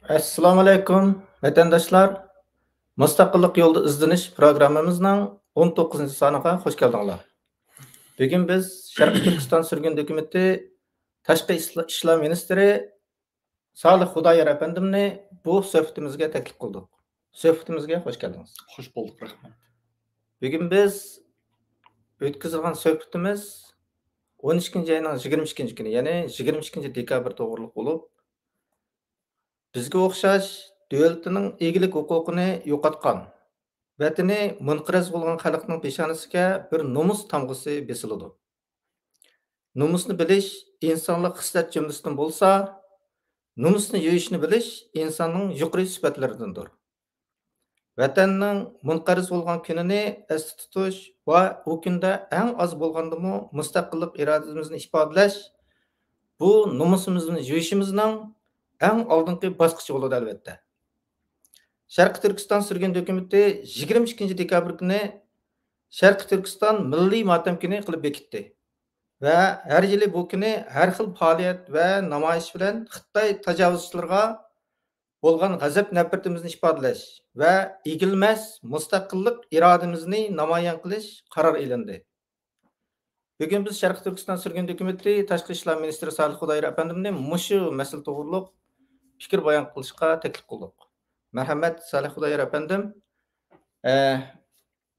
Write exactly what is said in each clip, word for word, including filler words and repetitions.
ئەسسالامۇئەلەيكۇم، ۋەتەنداشلار! مۇستەقىللىق يولىدا ئىزدىنىش پروگراممىمىزنىڭ ئون توققۇزىنچى سانىغا خۇش كەلدىڭلار. بۈگۈن بىز شەرقىي تۈركىستان سۈرگۈن ھۆكۈمىتى تاشقى ئىشلا-، ئىشلار مىنىستىرى سالىھ خۇدايار ئەپەندىمنى بۇ سۆھبىتىمىزگە تەكلىپ قىلدۇق. سۆھبىتىمىزگە خۇش كەلدىڭىز. خۇش بولدۇق، رەھمەت. بۈگۈن بىز ئۆتكۈزىدىغان سۆھبىتىمىز ئون ئىككىنچى ئاينىڭ يىگىرمە ئىككىنچى كۈنى، يەنى يىگىرمە ئىككىنچى دېكابىر توغرىلىق بولۇپ، بىزگە ئوخشاش دۆلىتىنىڭ ئىگىلىك ھوقۇقىنى يوقاتقان، ۋەتىنى مۇنقەرز بولغان خەلقنىڭ پېشانىسىگە بىر نومۇس تامغىسى بېسىلىدۇ. نومۇسنى بىلىش ئىنسانلىق خىسلەت جۈملىسىدىن بولسا، نومۇسنى يۇيۇشنى بىلىش ئىنساننىڭ يۇقىرى سۈپەتلىرىدىندۇر. ۋەتەننىڭ مۇنقەرز بولغان كۈنىنى ئەستە تۇتۇش ۋە ئۇ كۈندە ئەڭ ئاز بولغاندىمۇ مۇستەقىللىق ئىرادىمىزنى ئىپادىلەش، بۇ نومۇسىمىزنى يۇيۇشىمىزنىڭ ئەڭ ئالدىنقى باسقۇچى بولىدۇ، ئەلۋەتتە. شەرقىي تۈركىستان سۈرگۈن ھۆكۈمىتى يىگىرمە ئىككىنچى دېكابىر كۈنى شەرقىي تۈركىستان مىللىي ماتەم كۈنى قىلىپ بېكىتتى ۋە ھەر يىلى بۇ كۈنى ھەر خىل پائالىيەت ۋە نامايىش بىلەن خىتاي تاجاۋۇزچىلىرىغا بولغان غەزەپ-نەپرىتىمىزنى ئىپادىلەش ۋە ئېگىلمەس مۇستەقىللىق ئىرادىمىزنى نامايان قىلىش قارار ئېلىندى. بۈگۈن بىز شەرقىي تۈركىستان سۈرگۈن ھۆكۈمىتى تاشقى ئىشلار مىنىستىرى سالىھ خۇدايار ئەپەندىمنى مۇشۇ مەسىلە توغرۇلۇق پىكىر بايان قىلىشقا تەكلىپ قىلدۇق. مەرھەمەت، سالىھ خۇدايار ئەپەندىم. ئە،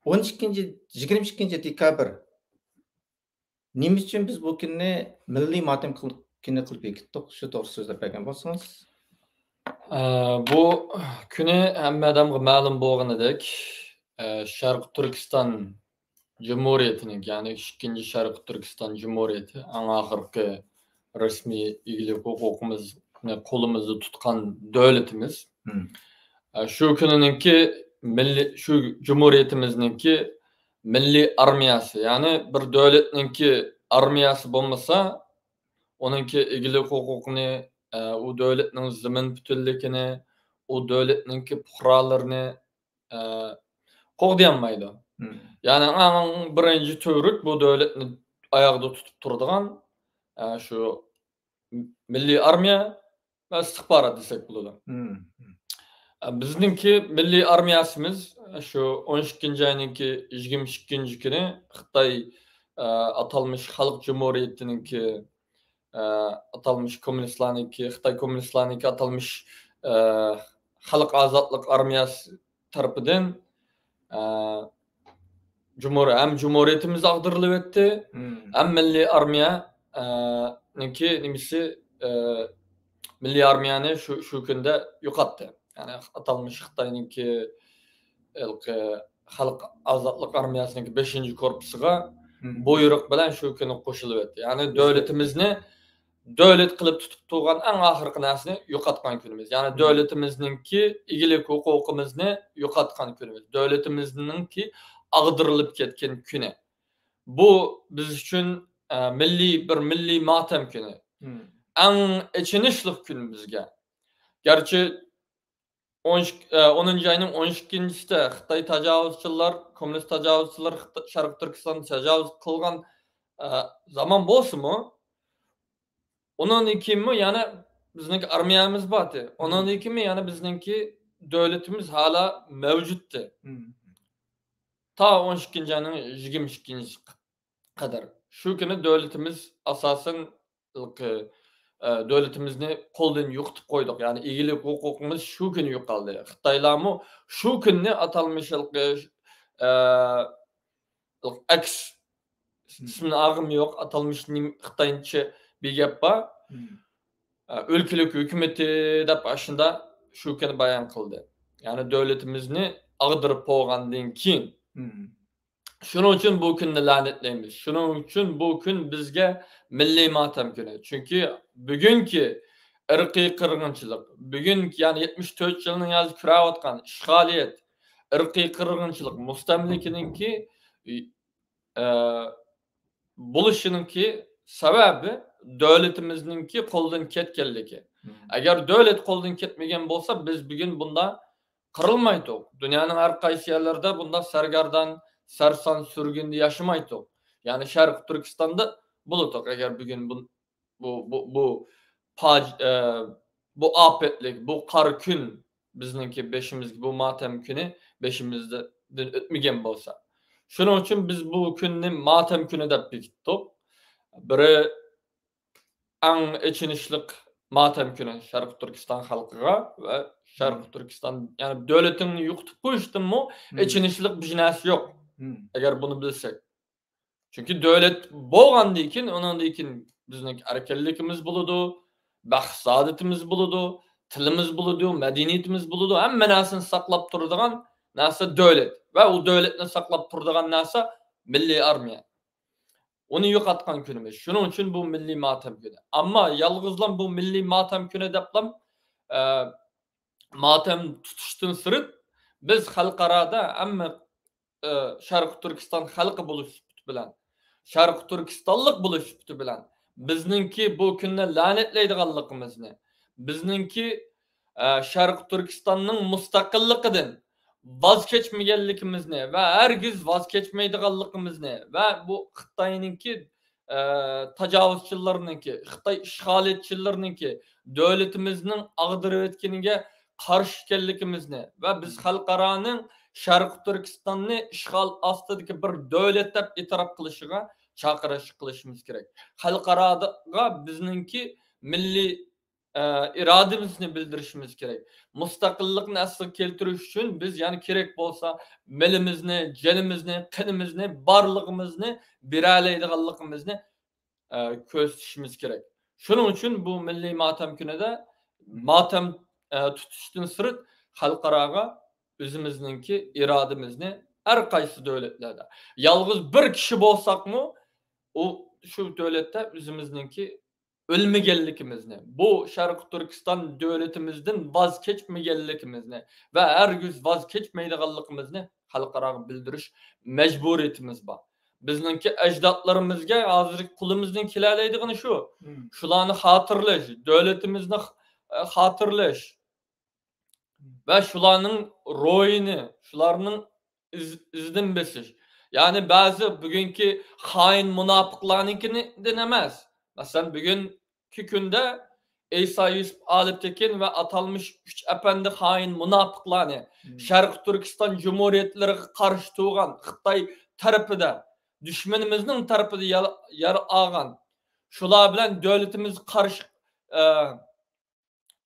ئون ئىككىنچى، يىگىرمە ئىككىنچى دېكابىر نېمە ئۈچۈن بىز بۇ كۈننى مىللىي ماتەم قىل-، كۈنى قىلىپ بېكىتتۇق؟ شۇ توغرىسىدا سۆزلەپ بەرگەن بولسىڭىز. ئە، بۇ كۈنى ھەممە ئادەمگە مەلۇم بولغىنىدەك، ئە، شەرقىي تۈركىستان جۇمھۇرىيىتىنىڭ، يەنى ئىككىنچى شەرقىي تۈركىستان جۇمھۇرىيىتى ئەڭ ئاخىرقى رەسمىي ئىگىلىك ھوقۇقىمىزنى قولىمىزدا تۇتقان دۆلىتىمىز. مم. ئە، شۇ كۈنىنىڭكى مىللىي، شۇ جۇمھۇرىيىتىمىزنىڭكى مىللىي ئارمىيەسى، يەنى بىر دۆلەتنىڭكى ئارمىيەسى بولمىسا، ئۇنىڭكى ئىگىلىك ھوقۇقىنى، ئە، ئۇ دۆلەتنىڭ زېمىن پۈتۈنلۈكىنى، ئۇ دۆلەتنىڭكى پۇقرالىرىنى، ئە، قوغدىيالمايدۇ. مم. يەنى ئەڭ بىرىنچى تۈۋرۈك بۇ دۆلەتنى ئاياغدا تۇتۇپ تۇرىدىغان، ئە، شۇ مىللىي ئارمىيە ۋە ئىستىخبارات دېسەك بولىدۇ. مم. ئە، بىزنىڭكى مىللىي ئارمىيەسىمىز شۇ ئون ئىككىنچى ئاينىڭكى يىگىرمە ئىككىنچى كۈنى خىتاي، ئە، ئاتالمىش خەلق جۇمھۇرىيىتىنىڭكى، ئە، ئاتالمىش كوممۇنىستلارنىڭكى، خىتاي كوممۇنىستلارنىڭكى ئاتالمىش، ئە، خەلق ئازادلىق ئارمىيەسى تەرىپىدىن، ئە، جۇمھۇر-، ھەم جۇمھۇرىيىتىمىز ئاغدۇرۇلۇۋەتتى، مم. ھەم مىللىي ئارمىيە، ئە، نىڭكى نېمىسى، ئە، مىللىي ئارمىيەنى شۇ، شۇ كۈندە يوقاتتى. يەنى ئاتالمىش خىتاينىڭكى ھېلىقى خەلق ئازادلىق ئارمىيەسىنىڭكى بەشىنچى كورپۇسىغا مم. بۇيرۇق بىلەن شۇ كۈنى قوشۇلۇۋەتتى. يەنى دۆلىتىمىزنى دۆلەت قىلىپ تۇتۇپ تۇرغان ئەڭ ئاخىرقى نەرسىنى يوقاتقان كۈنىمىز. يەنى مم. دۆلىتىمىزنىڭكى ئىگىلىك ھوقۇقىمىزنى يوقاتقان كۈنىمىز. دۆلىتىمىزنىڭكى ئاغدۇرۇلۇپ كەتكەن كۈنى. بۇ بىز ئۈچۈن، ئە، مىللىي، بىر مىللىي ماتەم كۈنى. مم. ئەڭ ئېچىنىشلىق كۈن بىزگە. گەرچە ئون ئىككى، ئە، ئونىنچى ئاينىڭ ئون ئىككىنچىسىدە خىتاي تاجاۋۇزچىلار، كوممۇنىست تاجاۋۇزچىلار خىتا-، شەرقىي تۈركىستاندا تاجاۋۇز قىلغان، ئە، زامان بولسىمۇ، ئۇنىڭدىن كېيىنمۇ يەنە بىزنىڭكى ئارمىيەمىز بار ئىدى. ئۇنىڭدىن كېيىنمۇ يەنە بىزنىڭكى دۆلىتىمىز ھالا مەۋجۇتتى. مم. تا ئون ئىككىنچى ئاينىڭ يىگىرمە ئىككىنچىسى قەدەر. شۇ كۈنى دۆلىتىمىز ئاساسەن، ئە، دۆلىتىمىزنى قولدىن يوقىتىپ قويدۇق. يەنى ئىگىلىك ھوقۇقىمىز شۇ كۈنى يوقالدى. خىتايلارمۇ شۇ كۈننى ئاتالمىش ھېلىقى، ئە، ئەكس، مم. ئىسمىنى ئاغىم يوق، ئاتالمىش نېم-، خىتايچە بىر گەپ بار. مم. ئە، ئۆلكىلىك ھۆكۈمىتى دەپ ئاشۇنداق شۇ كۈنى بايان قىلدى. يەنى دۆلىتىمىزنى ئاغدۇرۇپ بولغاندىن كېيىن. مم. شۇنىڭ ئۈچۈن بۇ كۈننى لەنەتلەيمىز. شۇنىڭ ئۈچۈن بۇ كۈن بىزگە مىللىي ماتەم كۈنى. چۈنكى بۈگۈنكى ئىرقىي قىرغىنچىلىق، بۈگۈنكى، يەنى يەتمىش تۆت يىلنىڭ ھازىر كۆرۈۋاتقان ئىشغالىيەت، ئىرقىي قىرغىنچىلىق، مۇستەملىكىنىڭكى، ئى، ئە، بولۇشىنىڭكى سەۋەبى دۆلىتىمىزنىڭكى قولدىن كەتكەنلىكى. مم. ئەگەر دۆلەت قولدىن كەتمىگەن بولسا، بىز بۈگۈن بۇنداق قىرىلمايتتۇق. دۇنيانىڭ ھەر قايسى يەرلىرىدە بۇنداق سەرگەردان، سەرسان، سۈرگۈندە ياشىمايتتۇق. يەنى شەرقىي تۈركىستاندا بولاتتۇق، ئەگەر بۈگۈن بۇ، بۇ، بۇ، بۇ پاج-، ئە، بۇ ئاپەتلىك، بۇ قارا كۈن بىزنىڭكى بېشىمىزغا، بۇ ماتەم كۈنى بېشىمىزدىن ئۆتمىگەن بولسا. شۇنىڭ ئۈچۈن بىز بۇ كۈننى ماتەم كۈنى دەپ بېكىتتۇق. بىرى، ئەڭ ئېچىنىشلىق ماتەم كۈنى شەرقىي تۈركىستان خەلقىگە ۋە شەرقىي تۈركىستان، يەنى دۆلىتىڭنى يوقىتىپ قويۇشتىنمۇ ئېچىنىشلىق بىر نەرسە يوق، ئەگەر بۇنى بىلسەك. چۈنكى دۆلەت بولغاندىن كېيىن، ئۇنىڭدىن كېيىن بىزنىڭ ئەركىنلىكىمىز بولىدۇ، بەخت-سائادىتىمىز بولىدۇ، تىلىمىز بولىدۇ، مەدەنىيىتىمىز بولىدۇ. ھەممە نەرسىنى ساقلاپ تۇرىدىغان نەرسە دۆلەت ۋە ئۇ دۆلەتنى ساقلاپ تۇرىدىغان نەرسە مىللىي ئارمىيە. ئۇنى يوقاتقان كۈنىمىز. شۇنىڭ ئۈچۈن بۇ مىللىي ماتەم كۈنى. ئەمما يالغۇزلا بۇ مىللىي ماتەم كۈنى دەپلا، ئە، ماتەم تۇتۇشتىن سىرت، بىز خەلقئارادا ھەممە، ئە، شەرقىي تۈركىستان خەلقى بولۇش سۈپىتى بىلەن، شەرقىي تۈركىستانلىق بولۇش سۈپىتى بىلەن بىزنىڭكى بۇ كۈننى لەنەتلەيدىغانلىقىمىزنى، بىزنىڭكى، ئە، شەرقىي تۈركىستاننىڭ مۇستەقىللىقىدىن ۋاز كەچمىگەنلىكىمىزنى ۋە ھەرگىز ۋاز كەچمەيدىغانلىقىمىزنى ۋە بۇ خىتاينىڭكى، ئە، تاجاۋۇزچىلىرىنىڭكى، خىتاي ئىشغالىيەتچىلىرىنىڭكى دۆلىتىمىزنىڭ ئاغدۇرۇۋەتكىنىگە قارشى ئىكەنلىكىمىزنى ۋە بىز خەلقئارانىڭ شەرقىي تۈركىستاننى ئىشغال ئاستىدىكى بىر دۆلەت دەپ ئېتىراپ قىلىشىغا چاقىرىش قىلىشىمىز كېرەك. خەلقئاراغا بىزنىڭكى مىللىي، ئە، ئىرادىمىزنى بىلدۈرۈشىمىز كېرەك. مۇستەقىللىقنى ئەسلىگە كەلتۈرۈش ئۈچۈن بىز يەنە كېرەك بولسا مېلىمىزنى، جېنىمىزنى، قېنىمىزنى، بارلىقىمىزنى بېرەلەيدىغانلىقىمىزنى، ئە، كۆرسىتىشىمىز كېرەك. شۇنىڭ ئۈچۈن بۇ مىللىي ماتەم كۈنىدە ماتەم، ئە، تۇتۇشتىن سىرت خەلقئاراغا ئۆزىمىزنىڭكى ئىرادىمىزنى ھەر قايسى دۆلەتلەردە، يالغۇز بىر كىشى بولساقمۇ، ئۇ، شۇ دۆلەتتە ئۆزىمىزنىڭكى ئۆلمىگەنلىكىمىزنى، بۇ شەرقىي تۈركىستان دۆلىتىمىزدىن ۋاز كەچمىگەنلىكىمىزنى ۋە ھەرگىز ۋاز كەچمەيدىغانلىقىمىزنى خەلقئاراغا بىلدۈرۈش مەجبۇرىيىتىمىز بار. بىزنىڭكى ئەجدادلىرىمىزگە ھازىرقى قولىمىزدىن كېلەلەيدىغىنى شۇ. شۇلارنى خاتىرىلەش، دۆلىتىمىزنى خ-، خاتىرىلەش ۋە شۇلارنىڭ روھىنى، شۇلارنىڭ ئىز-، ئىزىدىن بېسىش. يەنى بەزى بۈگۈنكى خائىن مۇناپىقلارنىڭكىدىن ئەمەس. مەسىلەن، بۈگۈنكى كۈندە ئەيسا يۈسۈپ ئالپتېكىن ۋە ئاتالمىش ئۈچ ئەپەندى خائىن مۇناپىقلارنى، شەرقىي تۈركىستان جۇمھۇرىيەتلىرىگە قارشى تۇرغان خىتاي تەرىپىدە، دۈشمىنىمىزنىڭ تەرىپىدە يار، يار ئالغان، شۇلار بىلەن دۆلىتىمىزگە قارشى، ئە،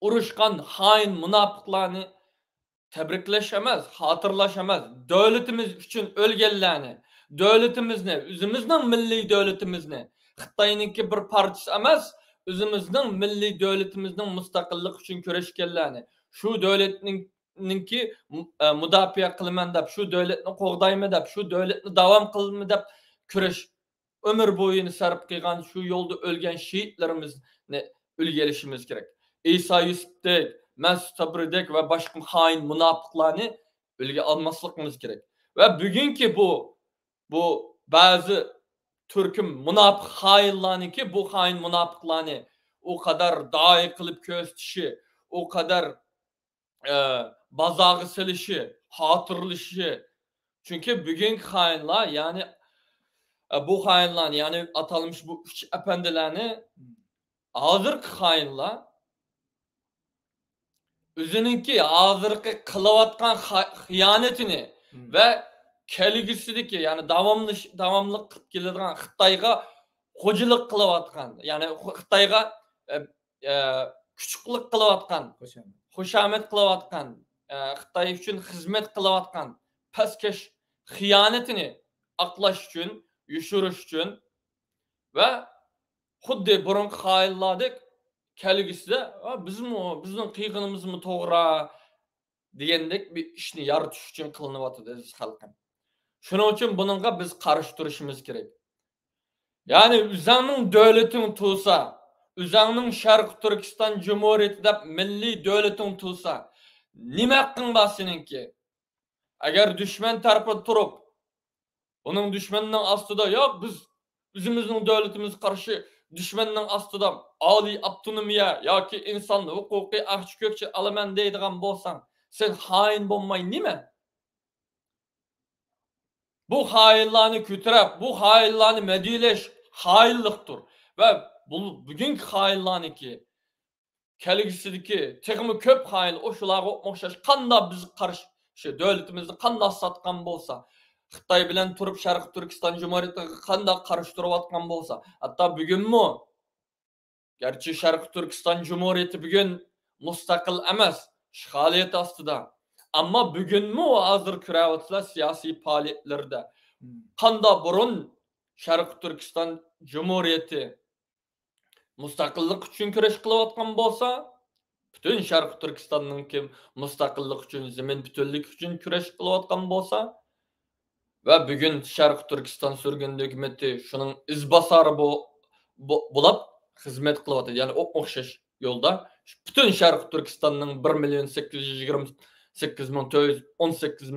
ئۇرۇشقان خائىن مۇناپىقلارنى تەبرىكلەش ئەمەس، خاتىرىلەش ئەمەس، دۆلىتىمىز ئۈچۈن ئۆلگەنلەرنى، دۆلىتىمىزنى، ئۆزىمىزنىڭ مىللىي دۆلىتىمىزنى، خىتاينىڭكى بىر پارچىسى ئەمەس، ئۆزىمىزنىڭ مىللىي دۆلىتىمىزنىڭ مۇستەقىللىقى ئۈچۈن كۈرەشكەنلەرنى، شۇ دۆلەتنىڭ، نىڭكى، ئە، مۇداپىئە قىلىمەن دەپ، شۇ دۆلەتنى قوغدايمەن دەپ، شۇ دۆلەتنى داۋام قىلىمەن دەپ كۈرەش ئۆمۈر بويىنى سەرپ قىلغان، شۇ يولدا ئۆلگەن شېھىتلىرىمىزنى ئۈلگە ئېلىشىمىز كېرەك. ئەيسا يۈسۈپتەك، مەنسۇر سابرىدەك ۋە باشقا خائىن مۇناپىقلارنى ئۈلگە ئالماسلىقىمىز كېرەك. ۋە بۈگۈنكى بۇ، بۇ بەزى تۈركۈم مۇناپىق خائىنلارنىڭكى، بۇ خائىن مۇناپىقلارنى ئۇ قەدەر داھىي قىلىپ كۆرسىتىشى، ئۇ قەدەر ئە، بازارغا سېلىشى، خاتىرىلىشى. چۈنكى بۈگۈنكى خائىنلار، يەنى، ئە، بۇ خائىنلارنى، يەنى ئاتالمىش بۇ ئۈچ ئەپەندىلەرنى ھازىرقى خائىنلار ئۆزىنىڭكى ھازىرقى قىلىۋاتقان خا-، خىيانىتىنى ۋە كەلگۈسىدىكى، يەنى داۋاملىش-، داۋاملىق قىلىپ كېلىدىغان خىتايغا خوجىلىق قىلىۋاتقان، يەنى خو-، خىتايغا، ئە، ئە، كۈچۈكلۈك قىلىۋاتقان، خۇشامەت. خۇشامەت قىلىۋاتقان، ئە، خىتاي ئۈچۈن خىزمەت قىلىۋاتقان پەسكەش خىيانىتىنى ئاقلاش ئۈچۈن، يوشۇرۇش ئۈچۈن ۋە خۇددى بۇرۇنقى خائىنلاردەك كەلگۈسىدە، «ئا، بىزمۇ، بىزنىڭ قىلغىنىمىزمۇ توغرا» دېگەندەك بىر ئىشنى يارىتىش ئۈچۈن قىلىنىۋاتىدۇ، ئەزىز خەلقىم. شۇنىڭ ئۈچۈن بۇنىڭغا بىز قارشى تۇرۇشىمىز كېرەك. يەنى ئۆزۈڭنىڭ دۆلىتىڭ تۇرسا، ئۆزۈڭنىڭ شەرقىي تۈركىستان جۇمھۇرىيىتى دەپ مىللىي دۆلىتىڭ تۇرسا، نېمە ھەققىڭ بار سېنىڭكى؟ ئەگەر دۈشمەن تەرىپىدە تۇرۇپ، ئۇنىڭ دۈشمەننىڭ ئاستىدا، «ياق، بىز ئۆزىمىزنىڭ دۆلىتىمىزگە قارشى دۈشمەننىڭ ئاستىدا ئالىي ئاپتونومىيە ياكى ئىنسان ھوقۇقى، ئاقچا كۆكچە ئالىمەن» دەيدىغان بولساڭ، سەن خائىن بولماي نېمە؟ بۇ خائىنلارنى كۆتۈرۈپ، بۇ خائىنلارنى مەدھىيەلەش خائىنلىقتۇر. ۋە بۇ، بۈگۈنكى خائىنلارنىڭكى كەلگۈسىدىكى تېخىمۇ كۆپ خائىن ئوشۇلارغا ئوخشاش قانداق بىزگە قارشى، شۇ دۆلىتىمىزنى قانداق ساتقان بولسا، خىتاي بىلەن تۇرۇپ شەرقىي تۈركىستان جۇمھۇرىيىتىگە قانداق قارشى تۇرۇۋاتقان بولسا، ھەتتا بۈگۈنمۇ، گەرچە شەرقىي تۈركىستان جۇمھۇرىيىتى بۈگۈن مۇستەقىل ئەمەس، ئىشغالىيەت ئاستىدا، ئەمما بۈگۈنمۇ ھازىر كۆرۈۋاتىسىلەر سىياسىي پائالىيەتلىرىدە، قانداق بۇرۇن شەرقىي تۈركىستان جۇمھۇرىيىتى مۇستەقىللىق ئۈچۈن كۈرەش قىلىۋاتقان بولسا، پۈتۈن شەرقىي تۈركىستاننىڭكى مۇستەقىللىق ئۈچۈن، زېمىن پۈتۈنلۈكى ئۈچۈن كۈرەش قىلىۋاتقان بولسا، ۋە بۈگۈن شەرقىي تۈركىستان سۈرگۈندە ھۆكۈمىتى شۇنىڭ ئىزباسارى بو-، بو-، بولاپ خىزمەت قىلىۋاتىدۇ. يەنى ئوخشاش يولدا پۈتۈن شەرقىي تۈركىستاننىڭ بىر مىليون سەككىز يۈز يىگىرمە سەككىز مىڭ تۆت يۈز ئون سەككىز،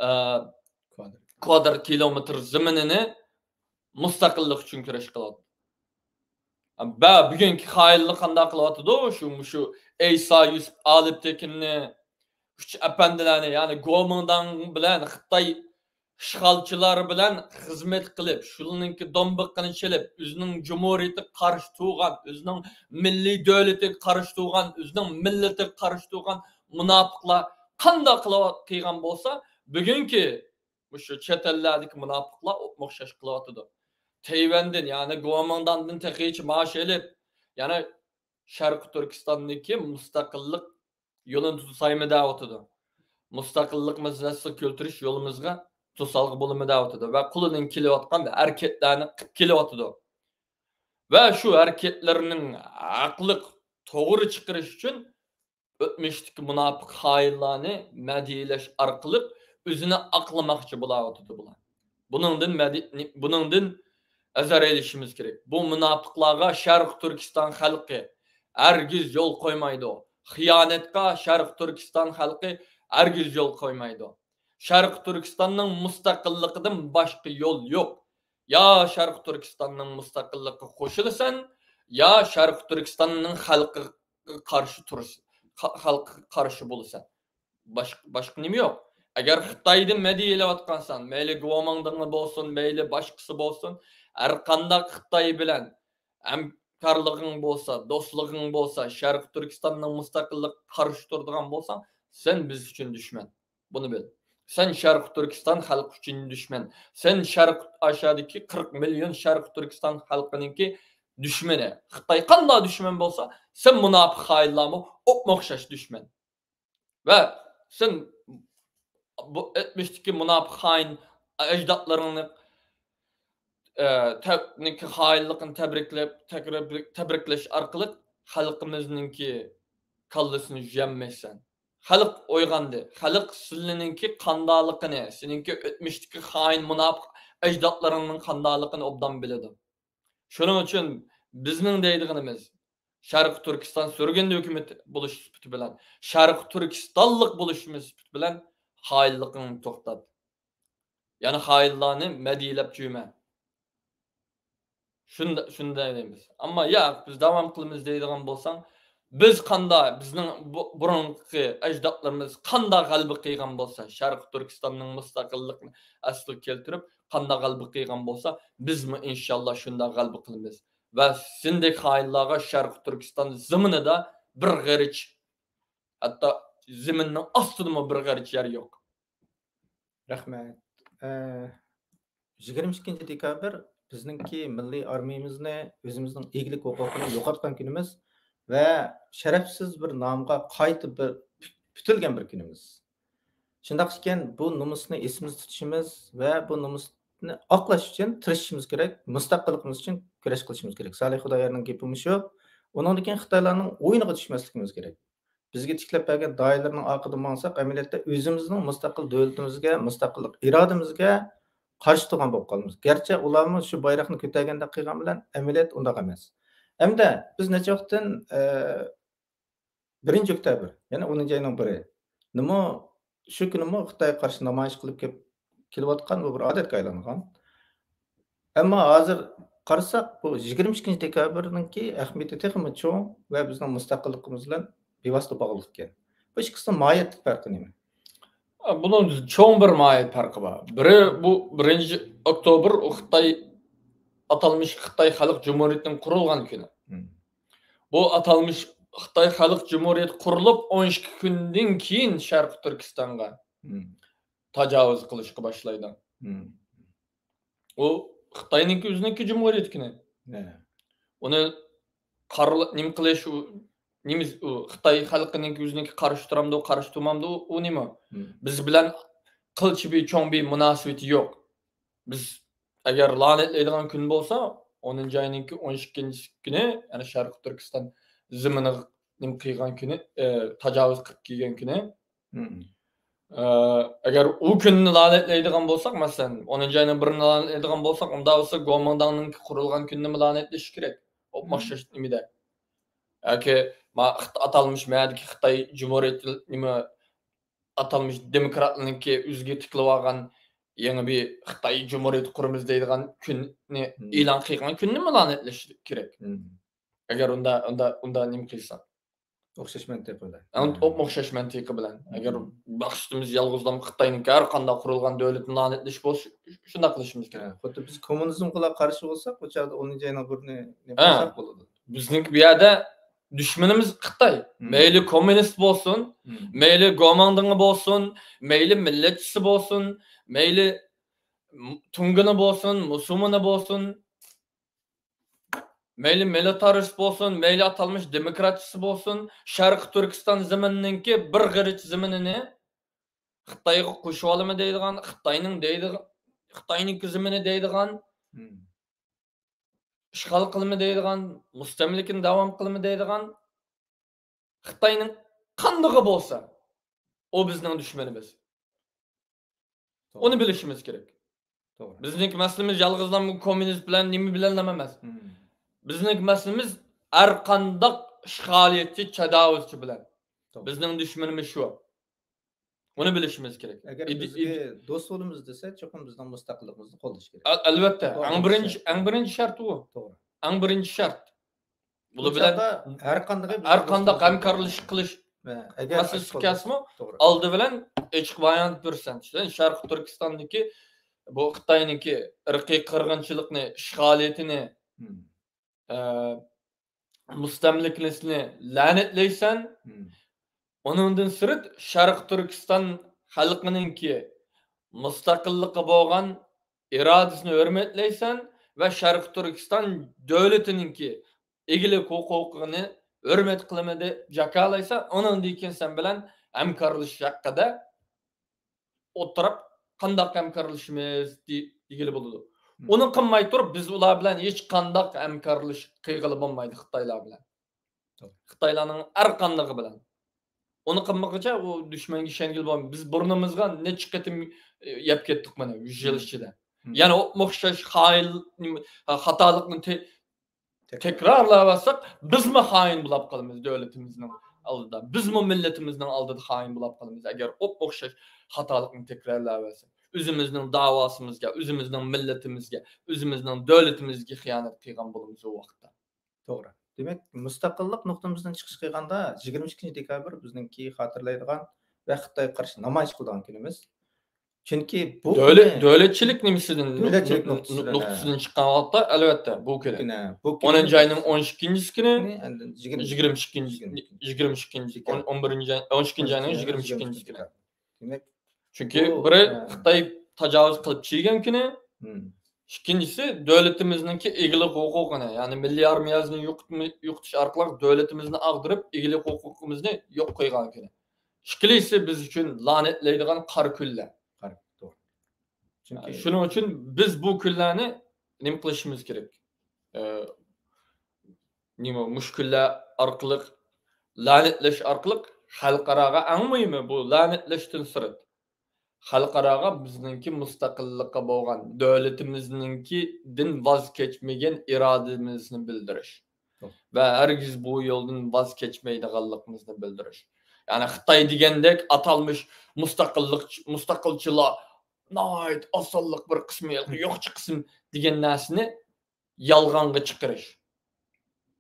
ئە، كۋادرات كىلومېتىر زېمىنىنى مۇستەقىللىق ئۈچۈن كۈرەش قىلىۋاتىدۇ. بە، بۈگۈنكى خائىنلار قانداق قىلىۋاتىدۇ؟ شۇ، مۇشۇ ئەيسا يۈسۈپ ئالپتېكىننى، ئۈچ ئەپەندىلەرنى، يەنى گومىنداڭ بىلەن خىتاي ئىشغالچىلار بىلەن خىزمەت قىلىپ، شۇلارنىڭكى دومبىقىنى چېلىپ، ئۆزىنىڭ جۇمھۇرىيىتىگە قارشى تۇرغان، ئۆزىنىڭ مىللىي دۆلىتىگە قارشى تۇرغان، ئۆزىنىڭ مىللىتىگە قارشى تۇرغان مۇناپىقلار قانداق قىلىۋات-، قىلغان بولسا، بۈگۈنكى مۇشۇ چەت ئەللەردىكى مۇناپىقلار ئوخشاش قىلىۋاتىدۇ. تەيۋەندىن، يەنى گومىنداڭدىن تېخىچە مائاش ئېلىپ، يەنى شەرقىي تۈركىستاندىكى مۇستەقىللىق يولىنى توسايمۇ دەۋاتىدۇ. مۇستەقىللىق مەسىلىسىنى كۆتۈرۈش يولىمىزغا توسالغۇ بولىمۇ دەۋاتىدۇ ۋە قولىدىن كېلىۋاتقان ھەرىكەتلەرنى قىلىپ كېلىۋاتىدۇ. ۋە شۇ ھەرىكەتلىرىنىڭ ھەقلىق توغرا چىقىرىش ئۈچۈن ئۆتمۈشتىكى مۇناپىق خائىنلارنى مەدھىيەلەش ئارقىلىق ئۆزىنى ئاقلىماقچى بولاۋاتىدۇ بۇلار. بۇنىڭدىن مەدى-، بۇنىڭدىن ھەزەر ئېلىشىمىز كېرەك. بۇ مۇناپىقلارغا شەرقىي تۈركىستان خەلقى ھەرگىز يول قويمايدۇ. خىيانەتكە شەرقىي تۈركىستان خەلقى ھەرگىز يول قويمايدۇ. شەرقىي تۈركىستاننىڭ مۇستەقىللىقىدىن باشقا يول يوق. يا شەرقىي تۈركىستاننىڭ مۇستەقىللىقىغا قوشۇلىسەن، يا شەرقىي تۈركىستاننىڭ خەلقىگە قارشى تۇرۇش، خا-، خەلققە قارشى بولىسەن. باش-، باشقا نېمە يوق. ئەگەر خىتايدىن مەدھىيە ئېلىۋاتقانسەن، مەيلى گومىنداڭ بولسۇن، مەيلى باشقىسى بولسۇن، ھەر قانداق خىتاي بىلەن ھەمكارلىقىڭ بولسا، دوستلۇقىڭ بولسا، شەرقىي تۈركىستاننىڭ مۇستەقىللىقىغا قارشى تۇرىدىغان بولساڭ، سەن بىز ئۈچۈن دۈشمەن. بۇنى بىل. سەن شەرقىي تۈركىستان خەلقى ئۈچۈن دۈشمەن. سەن شەرق، ئاشادىكى قىرىق مىليون شەرقىي تۈركىستان خەلقىنىڭكى دۈشمىنى. خىتاي قانداق دۈشمەن بولسا، سەن مۇناپىق خائىنلارمۇ ئوپمۇ ئوخشاش دۈشمەن. ۋە سەن بۇ ئۆتمۈشتىكى مۇناپىق خائىن ئەجدادلىرىڭنى، ئە، تە-، نىڭكى خائىنلىقىنى تەبرىكلەپ، تەبرىك-، تەبرىكلەش ئارقىلىق خەلقىمىزنىڭكى كاللىسىنى يۇيالمايسەن. خەلق ئويغاندى. خەلق سىلىنىڭكى قانداقلىقىنى، سېنىڭكى ئۆتمۈشتىكى خائىن، مۇناپىق ئەجدادلىرىڭنىڭ قانداقلىقىنى ئوبدان بىلىدۇ. شۇنىڭ ئۈچۈن بىزنىڭ دەيدىغىنىمىز، شەرقىي تۈركىستان سۈرگۈندە ھۆكۈمەت بولۇش سۈپىتى بىلەن، شەرقىي تۈركىستانلىق بولۇشىمىز سۈپىتى بىلەن خائىنلىقىڭنى توختات. يەنى خائىنلارنى مەدھىيەلەپ جۈيمە. شۇنداق، شۇنداق دەيمىز. ئەمما ياق، بىز داۋام قىلىمىز دەيدىغان بولساڭ، بىز قانداق، بىزنىڭ بۇ، بۇرۇنقى ئەجدادلىرىمىز قانداق غەلىبە قىلغان بولسا، شەرقىي تۈركىستاننىڭ مۇستەقىللىقىنى ئەسلىگە كەلتۈرۈپ، قانداق غەلىبە قىلغان بولسا، بىزمۇ ئىنشاللا شۇنداق غەلىبە قىلىمىز. ۋە سېنىڭدەك خائىنلارغا شەرقىي تۈركىستان زېمىنىدا بىر غېرىچ، ھەتتا زېمىننىڭ ئاستىدىمۇ بىر غېرىچ يەر يوق. رەھمەت. ئە، يىگىرمە ئىككىنچى دېكابىر بىزنىڭكى مىللىي ئارمىيىمىزنى، ئۆزىمىزنىڭ ئىگىلىك ھوقۇقىنى يوقاتقان كۈنىمىز ۋە شەرەپسىز بىر نامغا قايتا بىر پۈ-، پۈتۈلگەن بىر كۈنىمىز. شۇنداق ئىكەن، بۇ نومۇسنى ئېسىمىزدە تۇتۇشىمىز ۋە بۇ نومۇسنى ئاقلاش ئۈچۈن تىرىشىشىمىز كېرەك، مۇستەقىللىقىمىز ئۈچۈن كۈرەش قىلىشىمىز كېرەك. سالىھ خۇدايارنىڭ گېپى مۇشۇ. ئۇنىڭدىن كېيىن خىتايلارنىڭ ئويۇنىغا چۈشمەسلىكىمىز كېرەك. بىزگە تىكلەپ بەرگەن دائىرىلەرنىڭ ئارقىدىن ماڭساق، ئەمەلىيەتتە ئۆزىمىزنىڭ مۇستەقىل دۆلىتىمىزگە، مۇستەقىللىق ئىرادىمىزگە قارشى تۇرغان بولۇپ قالىمىز. گەرچە ئۇلارمۇ شۇ بايراقنى كۆتەرگەندەك قىلغان بىلەن، ئەمەلىيەت ئۇنداق ئەمەس. ئەمدى بىز نەچچە ۋاقىتتىن، ئە، بىرىنچى ئۆكتەبىر، يەنى ئونىنچى ئاينىڭ بىرى نىمۇ، شۇ كۈنىمۇ خىتايغا قارشى نامايىش قىلىپ كېلىپ، كېلىۋاتقان بۇ بىر ئادەتكە ئايلانغان. ئەمما ھازىر قارىساق، بۇ يىگىرمە ئىككىنچى دېكابىرنىڭكى ئەھمىيىتى تېخىمۇ چوڭ ۋە بىزنىڭ مۇستەقىللىقىمىز بىلەن بىۋاسىتە باغلىق ئىكەن. بۇ ئىككىسىنىڭ ماھىيەتلىك پەرقى نېمە؟ بۇنىڭ چوڭ بىر ماھىيەت پەرقى بار. بىرى، بۇ بىرىنچى ئوكتوبىر، ئۇ خىتاي، ئاتالمىش خىتاي خەلق جۇمھۇرىيىتىنىڭ قۇرۇلغان كۈنى. مم. بۇ ئاتالمىش خىتاي خەلق جۇمھۇرىيىتى قۇرۇلۇپ ئون ئىككى كۈندىن كېيىن شەرقىي تۈركىستانغا تاجاۋۇز قىلىشقا باشلايدۇ. ئۇ خىتاينىڭكى ئۆزىنىڭكى جۇمھۇرىيىتىكىنى. ئۇنى قارىلا-، نېمە قىلىش، ئۇ نېمە، ئۇ خىتاي خەلقىنىڭكى ئۆزىنىڭكى قارشى تۇرامدۇ، قارشى تۇرمامدۇ، ئۇ نېمە؟ بىز بىلەن قىلچە بىر چوڭ بىر مۇناسىۋىتى يوق. بىز ئەگەر لانەتلەيدىغان كۈن بولسا، ئونىنچى ئاينىڭكى ئون ئىككىنچى كۈنى، يەنى شەرقىي تۈركىستان زېمىنىغا نېمە قىلغان كۈنى، ئى، تاجاۋۇز قىلىپ كەلگەن كۈنى. ئى، ئەگەر ئۇ كۈننى لانەتلەيدىغان بولساق، مەسىلەن، ئونىنچى ئاينىڭ بىرىنى لانەتلەيدىغان بولساق، ئۇنداق بولسا گومىنداڭنىڭكى قۇرۇلغان كۈنىنىمۇ لانەتلىشى كېرەك. ئوخشاش نېمىدە. ياكى ما-، ئىخت-، ئاتالمىش مەدىكى خىتاي جۇمھۇرىيىتى نېمە، ئاتالمىش دېموكراتلارنىڭكى ئۆزىگە تىكلىۋالغان يېڭى بىر خىتاي جۇمھۇرىيىتى قۇرىمىز دەيدىغان كۈننى ئېلان قىلغان كۈننىمۇ لانەتلەش كېرەك. ئەگەر ئۇندا، ئۇندا، ئۇندا نېمە قىلساق؟ ئوخشاش مەنتىقى بىلەن. ئوخشاش مەنتىقى بىلەن. ئەگەر مەقسىتىمىز يالغۇزلام خىتاينىڭكى ھەر قانداق قۇرۇلغان دۆلىتىنى لانەتلەش بولسا، شۇنداق قىلىشىمىز كېرەك. خۇددى بىز كوممۇنىزمغىلا قارشى بولساق، ئۇ چاغدا ئونىنچى ئاينىڭ بىرىنى نېمە قىلساق بولىدۇ. بىزنىڭكى بۇ يەردە دۈشمىنىمىز خىتاي. مەيلى كوممۇنىست بولسۇن، مەيلى گومىنداڭ بولسۇن، مەيلى مىللەتچىسى بولسۇن، مەيلى م-، تۇڭگىنى بولسۇن، مۇسۇلمىنى بولسۇن، مەيلى مىلىتارىست بولسۇن، مەيلى ئاتالمىش دېموكراتچىسى بولسۇن، شەرقىي تۈركىستان زېمىنىنىڭكى بىر غېرىچ زېمىنىنى خىتايغا قوشۇۋالىمەن دەيدىغان، خىتاينىڭ دەيدىغان، خىتاينىڭكى زېمىنى دەيدىغان، ئىشغال قىلىمەن دەيدىغان، مۇستەملىكىنى داۋام قىلىمەن دەيدىغان خىتاينىڭ قاندىقى بولسا، ئۇ بىزنىڭ دۈشمىنىمىز. ئۇنى بىلىشىمىز كېرەك. بىزنىڭكى مەسىلىمىز يالغۇزلا كوممۇنىست بىلەن، نېمە بىلەنلا ئەمەس. بىزنىڭكى مەسىلىمىز ھەر قانداق ئىشغالىيەتچى، تاجاۋۇزچى بىلەن. بىزنىڭ دۈشمىنىمىز شۇ. ئۇنى بىلىشىمىز كېرەك. ئەگەر بىزگە دوست بولىمىز دېسە، چوقۇم بىزنىڭ مۇستەقىللىقىمىزنى قوللىشى كېرەك. ئەلۋەتتە، ئەڭ بىرىنچى، ئەڭ بىرىنچى شەرت ئۇ. توغرا. ئەڭ بىرىنچى شەرت. بۇلار بىلەن ھەر قانداق، ھەر قانداق ھەمكارلىشىش قىلىش مەسىلىسى كەلسىمۇ، ئالدى بىلەن ئېچىق بايانات بېرىسەن. شەرقىي تۈركىستاندىكى بۇ خىتاينىڭكى ئىرقىي قىرغىنچىلىقنى، ئىشغالىيىتىنى، ئە، مۇستەملىكىسىنى لەنەتلەيسەن. ئۇنىڭدىن سىرت، شەرقىي تۈركىستان خەلقىنىڭكى مۇستەقىللىققا بولغان ئىرادىسىنى ھۆرمەتلەيسەن ۋە شەرقىي تۈركىستان دۆلىتىنىڭكى ئىگىلىك ھوقۇقىنى ھۆرمەت قىلىمەن دەپ جاكارلايسەن. ئۇنىڭدىن كېيىن سەن بىلەن ھەمكارلىشىش ھەققىدە ئوتتۇرا قانداق ھەمكارلىشىمىز دېگىلى بولىدۇ. ئۇنى قىلماي تۇرۇپ، بىز ئۇلار بىلەن ھېچ قانداق ھەمكارلىشىش قىلغىلى بولمايدۇ خىتايلار بىلەن. خىتايلارنىڭ ھەر قاندىقى بىلەن. ئۇنى قىلمىغىچە ئۇ دۈشمەنگە ئىشەنگىلى بولمايدۇ. بىز بۇرنىمىزغا نەچچە قېتىم، ئە، يەپ كەتتۇق مانا يۈز يىل ئىچىدە. يەنە ئوخشاش خائىن، خاتالىقنى تەكرارلاۋاتساق، بىزمۇ خائىن بولاپ قالىمىز دۆلىتىمىزنىڭ ئالدىدا. بىزمۇ مىللىتىمىزنىڭ ئالدىدا خائىن بولاپ قالىمىز، ئەگەر ئوخشاش خاتالىقنى تەكرارلاۋاتساق. ئۆزىمىزنىڭ داۋاسىمىزغا، ئۆزىمىزنىڭ مىللىتىمىزگە، ئۆزىمىزنىڭ دۆلىتىمىزگە خىيانەت قىلغان بولىمىز ئۇ ۋاقىتتا. توغرا. دېمەك، مۇستەقىللىق نۇقتىمىزدىن چىقىش قىلغاندا، يىگىرمە ئىككىنچى دېكابىر بىزنىڭكى خاتىرىلەيدىغان ۋە خىتايغا قارشى نامايىش قىلىدىغان كۈنىمىز. چۈنكى بۇ دۆلەت، كۈنى دۆلەتچىلىك نېمىسىدىن، دۆلەتچىلىك نۇ-، نۇ-، نۇقتىسىدىن، نۇقتىسىدىن چىققان ۋاقىتتا، ئەلۋەتتە، بۇ كۈنى. بۇ كۈنى، ئونىنچى ئاينىڭ ئون ئىككىنچىسى كۈنى، ئاندىن يىگىرمە، يىگىرمە ئىككىنچى، يىگىرمە ئىككىنچى، يىگىرمە ئىككىنچى، ئون، ئون بىرىنچى ئاي، ئون ئىككىنچى ئاينىڭ يىگىرمە ئىككىنچى كۈنى. دېمەك، چۈنكى بۇ، بىرى، ھە، خىتاي تاجاۋۇز قىلىپ چىگەن كۈنى، مم، ئىككىنچىسى، دۆلىتىمىزنىڭكى ئىگىلىك ھوقۇقىنى، يەنى مىللىي ئارمىيەسىنى يوقىتما-، يوقىتىش ئارقىلىق دۆلىتىمىزنى ئاغدۇرۇپ، ئىگىلىك ھوقۇقىمىزنى يوق قىلغان كۈنى. ئىككىلىسى بىز ئۈچۈن لانەتلەيدىغان قارا كۈنلەر. قارا، توغرا. چۈنكى شۇنىڭ ئۈچۈن بىز بۇ كۈنلەرنى نېمە قىلىشىمىز كېرەك؟ ئە، نېمە، مۇشۇ كۈنلەر ئارقىلىق، لەنەتلەش ئارقىلىق خەلقئاراغا، ئەڭ مۇھىمى بۇ لەنەتلەشتىن سىرت، خەلقئاراغا بىزنىڭكى مۇستەقىللىققا بولغان، دۆلىتىمىزنىڭكىدىن ۋاز كەچمىگەن ئىرادىمىزنى بىلدۈرۈش، توغرا، ۋە ھەرگىز بۇ يولدىن ۋاز كەچمەيدىغانلىقىمىزنى بىلدۈرۈش. يەنى خىتاي دېگەندەك ئاتالمىش مۇستەقىللىق، مۇستەقىلچىلار ناھايىتى ئاسانلىق بىر قىسمى، يوقچى قىسىم دېگەن نەرسىنى يالغانغا چىقىرىش.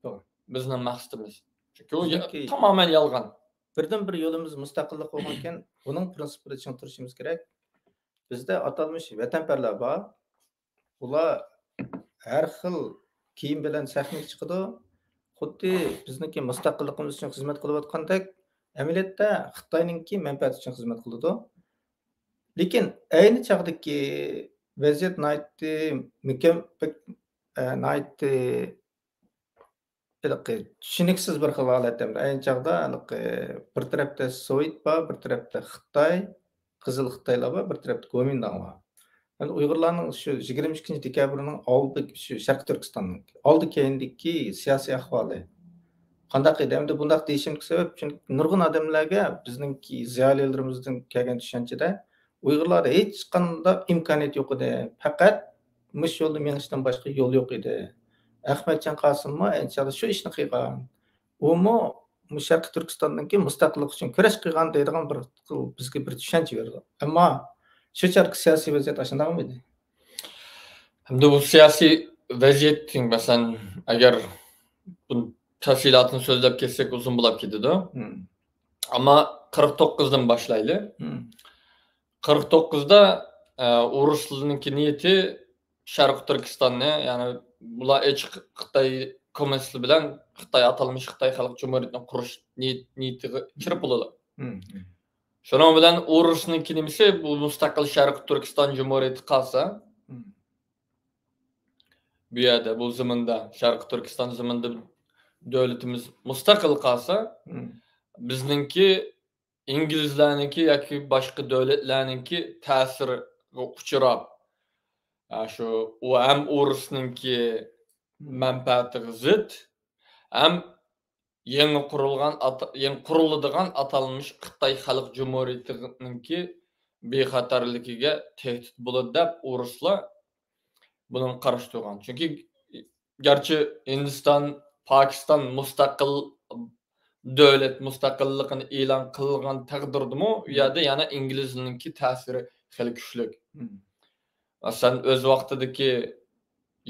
توغرا. بىزنىڭ مەقسىتىمىز. چۈنكى ئۇ يا-، بىزنىڭكى تامامەن يالغان. بىردىنبىر يولىمىز مۇستەقىللىق بولغانىكەن، بۇنىڭ پرىنسىپىدا چىڭ تۇرۇشىمىز كېرەك. بىزدە ئاتالمىش ۋەتەنپەرۋەرلەر بار. ئۇلار ھەر خىل كىيىم بىلەن سەھنىگە چىقىدۇ. خۇددى بىزنىڭكى مۇستەقىللىقىمىز ئۈچۈن خىزمەت قىلىۋاتقاندەك، ئەمەلىيەتتە خىتاينىڭكى مەنپەئەتى ئۈچۈن خىزمەت قىلىدۇ. لېكىن ئەينى چاغدىكى ۋەزىيەت ناھايىتى مۇكەم-، بەك، ئە، ناھايىتى ھېلىقى چۈشىنىكسىز بىر خىل ھالەت ئەمدى. ئەينى چاغدا ھېلىقى بىر تەرەپتە سوۋېت بار، بىر تەرەپتە خىتاي، قىزىل خىتايلار بار، بىر تەرەپتە گومىنداڭ بار. ئەمدى ئۇيغۇرلارنىڭ شۇ يىگىرمە ئىككىنچى دېكابىرنىڭ ئالدى، شۇ شەرقىي تۈركىستاننىڭ ئالدى كەينىدىكى سىياسىي ئەھۋالى قانداق ئىدى؟ ئەمدى بۇنداق دېيىشىمدىكى سەۋەب، چۈنكى نۇرغۇن ئادەملەرگە بىزنىڭكى زىيالىيلىرىمىزدىن كەلگەن چۈشەنچىدە ئۇيغۇرلاردا ھېچقانداق ئىمكانىيەت يوق ئىدى. پەقەت مۇشۇ يولدا مېڭىشتىن باشقا يول يوق ئىدى. ئەخمەتجان قاسىممۇ ئەينى چاغدا شۇ ئىشنى قىلغان. ئۇمۇ مۇ شەرقىي تۈركىستاندىكى مۇستەقىللىق ئۈچۈن كۈرەش قىلغان دەيدىغان بىر خىل بىزگە بىر چۈشەنچە بېرىدۇ. ئەمما شۇ چاغدىكى سىياسىي ۋەزىيەت ئاشۇنداقمىدى؟ ئەمدى بۇ سىياسىي ۋەزىيەتتىن، مەسىلەن، ئەگەر بۇ تەپسىلاتىنى سۆزلەپ كەتسەك ئۇزۇن بولۇپ كېتىدۇ. مم. ئەمما قىرىق توققۇزدىن باشلايلى. مم. قىرىق توققۇزدا، ئە، ئورۇسلارنىڭكى نىيىتى شەرقىي تۈركىستاننى، يەنى بۇلار ئېچىق خىتاي كوممۇنىستلىرى بىلەن خىتاي ئاتالمىش خىتاي خەلق جۇمھۇرىيىتىنى قۇرۇش نىيىت-، نىيىتىگە كىرىپ بولىدۇ. مم. شۇنىڭ بىلەن ئورۇسنىڭكى نېمىسى، بۇ مۇستەقىل شەرقىي تۈركىستان جۇمھۇرىيىتى قالسا، مم. بۇ يەردە، بۇ زېمىندا، شەرقىي تۈركىستان زېمىنىدا دۆلىتىمىز مۇستەقىل قالسا، مم. بىزنىڭكى ئىنگلىزلارنىڭكى ياكى باشقا دۆلەتلەرنىڭكى تەسىرىگە ئۇچراپ، ئا، شۇ، ئۇ ھەم ئورۇسنىڭكى مم. مەنپەئەتىگە زىت، ھەم يېڭى قۇرۇلغان ئاتا-، يېڭى قۇرۇلىدىغان ئاتالمىش خىتاي خەلق جۇمھۇرىيىتىنىڭكى بىخەتەرلىكىگە تەھدىت بولىدۇ دەپ ئورۇسلار بۇنىڭغا قارشى تۇرغان. چۈنكى گەرچە ھىندىستان، پاكىستان مۇستەقىل دۆلەت مۇستەقىللىقىنى ئېلان قىلغان تەقدىردىمۇ، ئۇ يەردە يەنە ئىنگلىزنىڭكى تەسىرى خېلى كۈچلۈك. مم. مەسىلەن، ئۆز ۋاقتىدىكى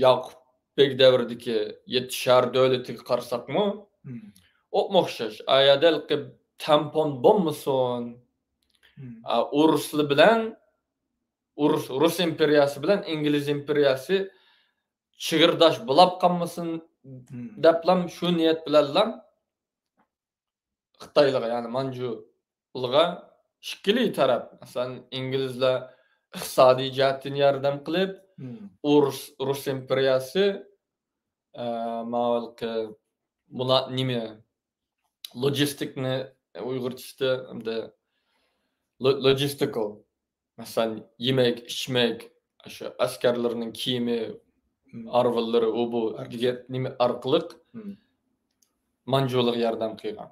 ياقۇپ بەگ دەۋرىدىكى يەتتە شەھەر دۆلىتىگە قارىساقمۇ، مم. ئوپمۇ ئوخشاش. ئا يەردە ھېلىقى تەمپون بولمىسۇن، مم. ئا، ئورۇسلار بىلەن، ئورۇس، رۇس ئىمپېرىيەسى بىلەن ئىنگلىز ئىمپېرىيەسى چېگرىداش بولاپ قالمىسۇن مم. دەپلا، شۇ نىيەت بىلەنلا خىتايلارغا، يەنى مانجۇلارغا ئىككىلا تەرەپ، مەسىلەن، ئىنگلىزلار ئىقتىسادىي جەھەتتىن ياردەم قىلىپ، مم. ئورۇس، رۇس ئىمپېرىيەسى، ئە، ماۋۇ ھېلىقى مۇلا-، نېمە، لوجىستىكنى ئۇيغۇرچىسىدا ئەمدى لو-، لوجىستىكال، مەسىلەن، يېمەك، ئىچمەك، شۇ ئەسكەرلەرنىڭ كىيىمى، مم. ئارغىلىرى، ئۇ بۇ ئار- دېگەن نېمە ئارقىلىق مم. مانجۇلارغا ياردەم قىلغان.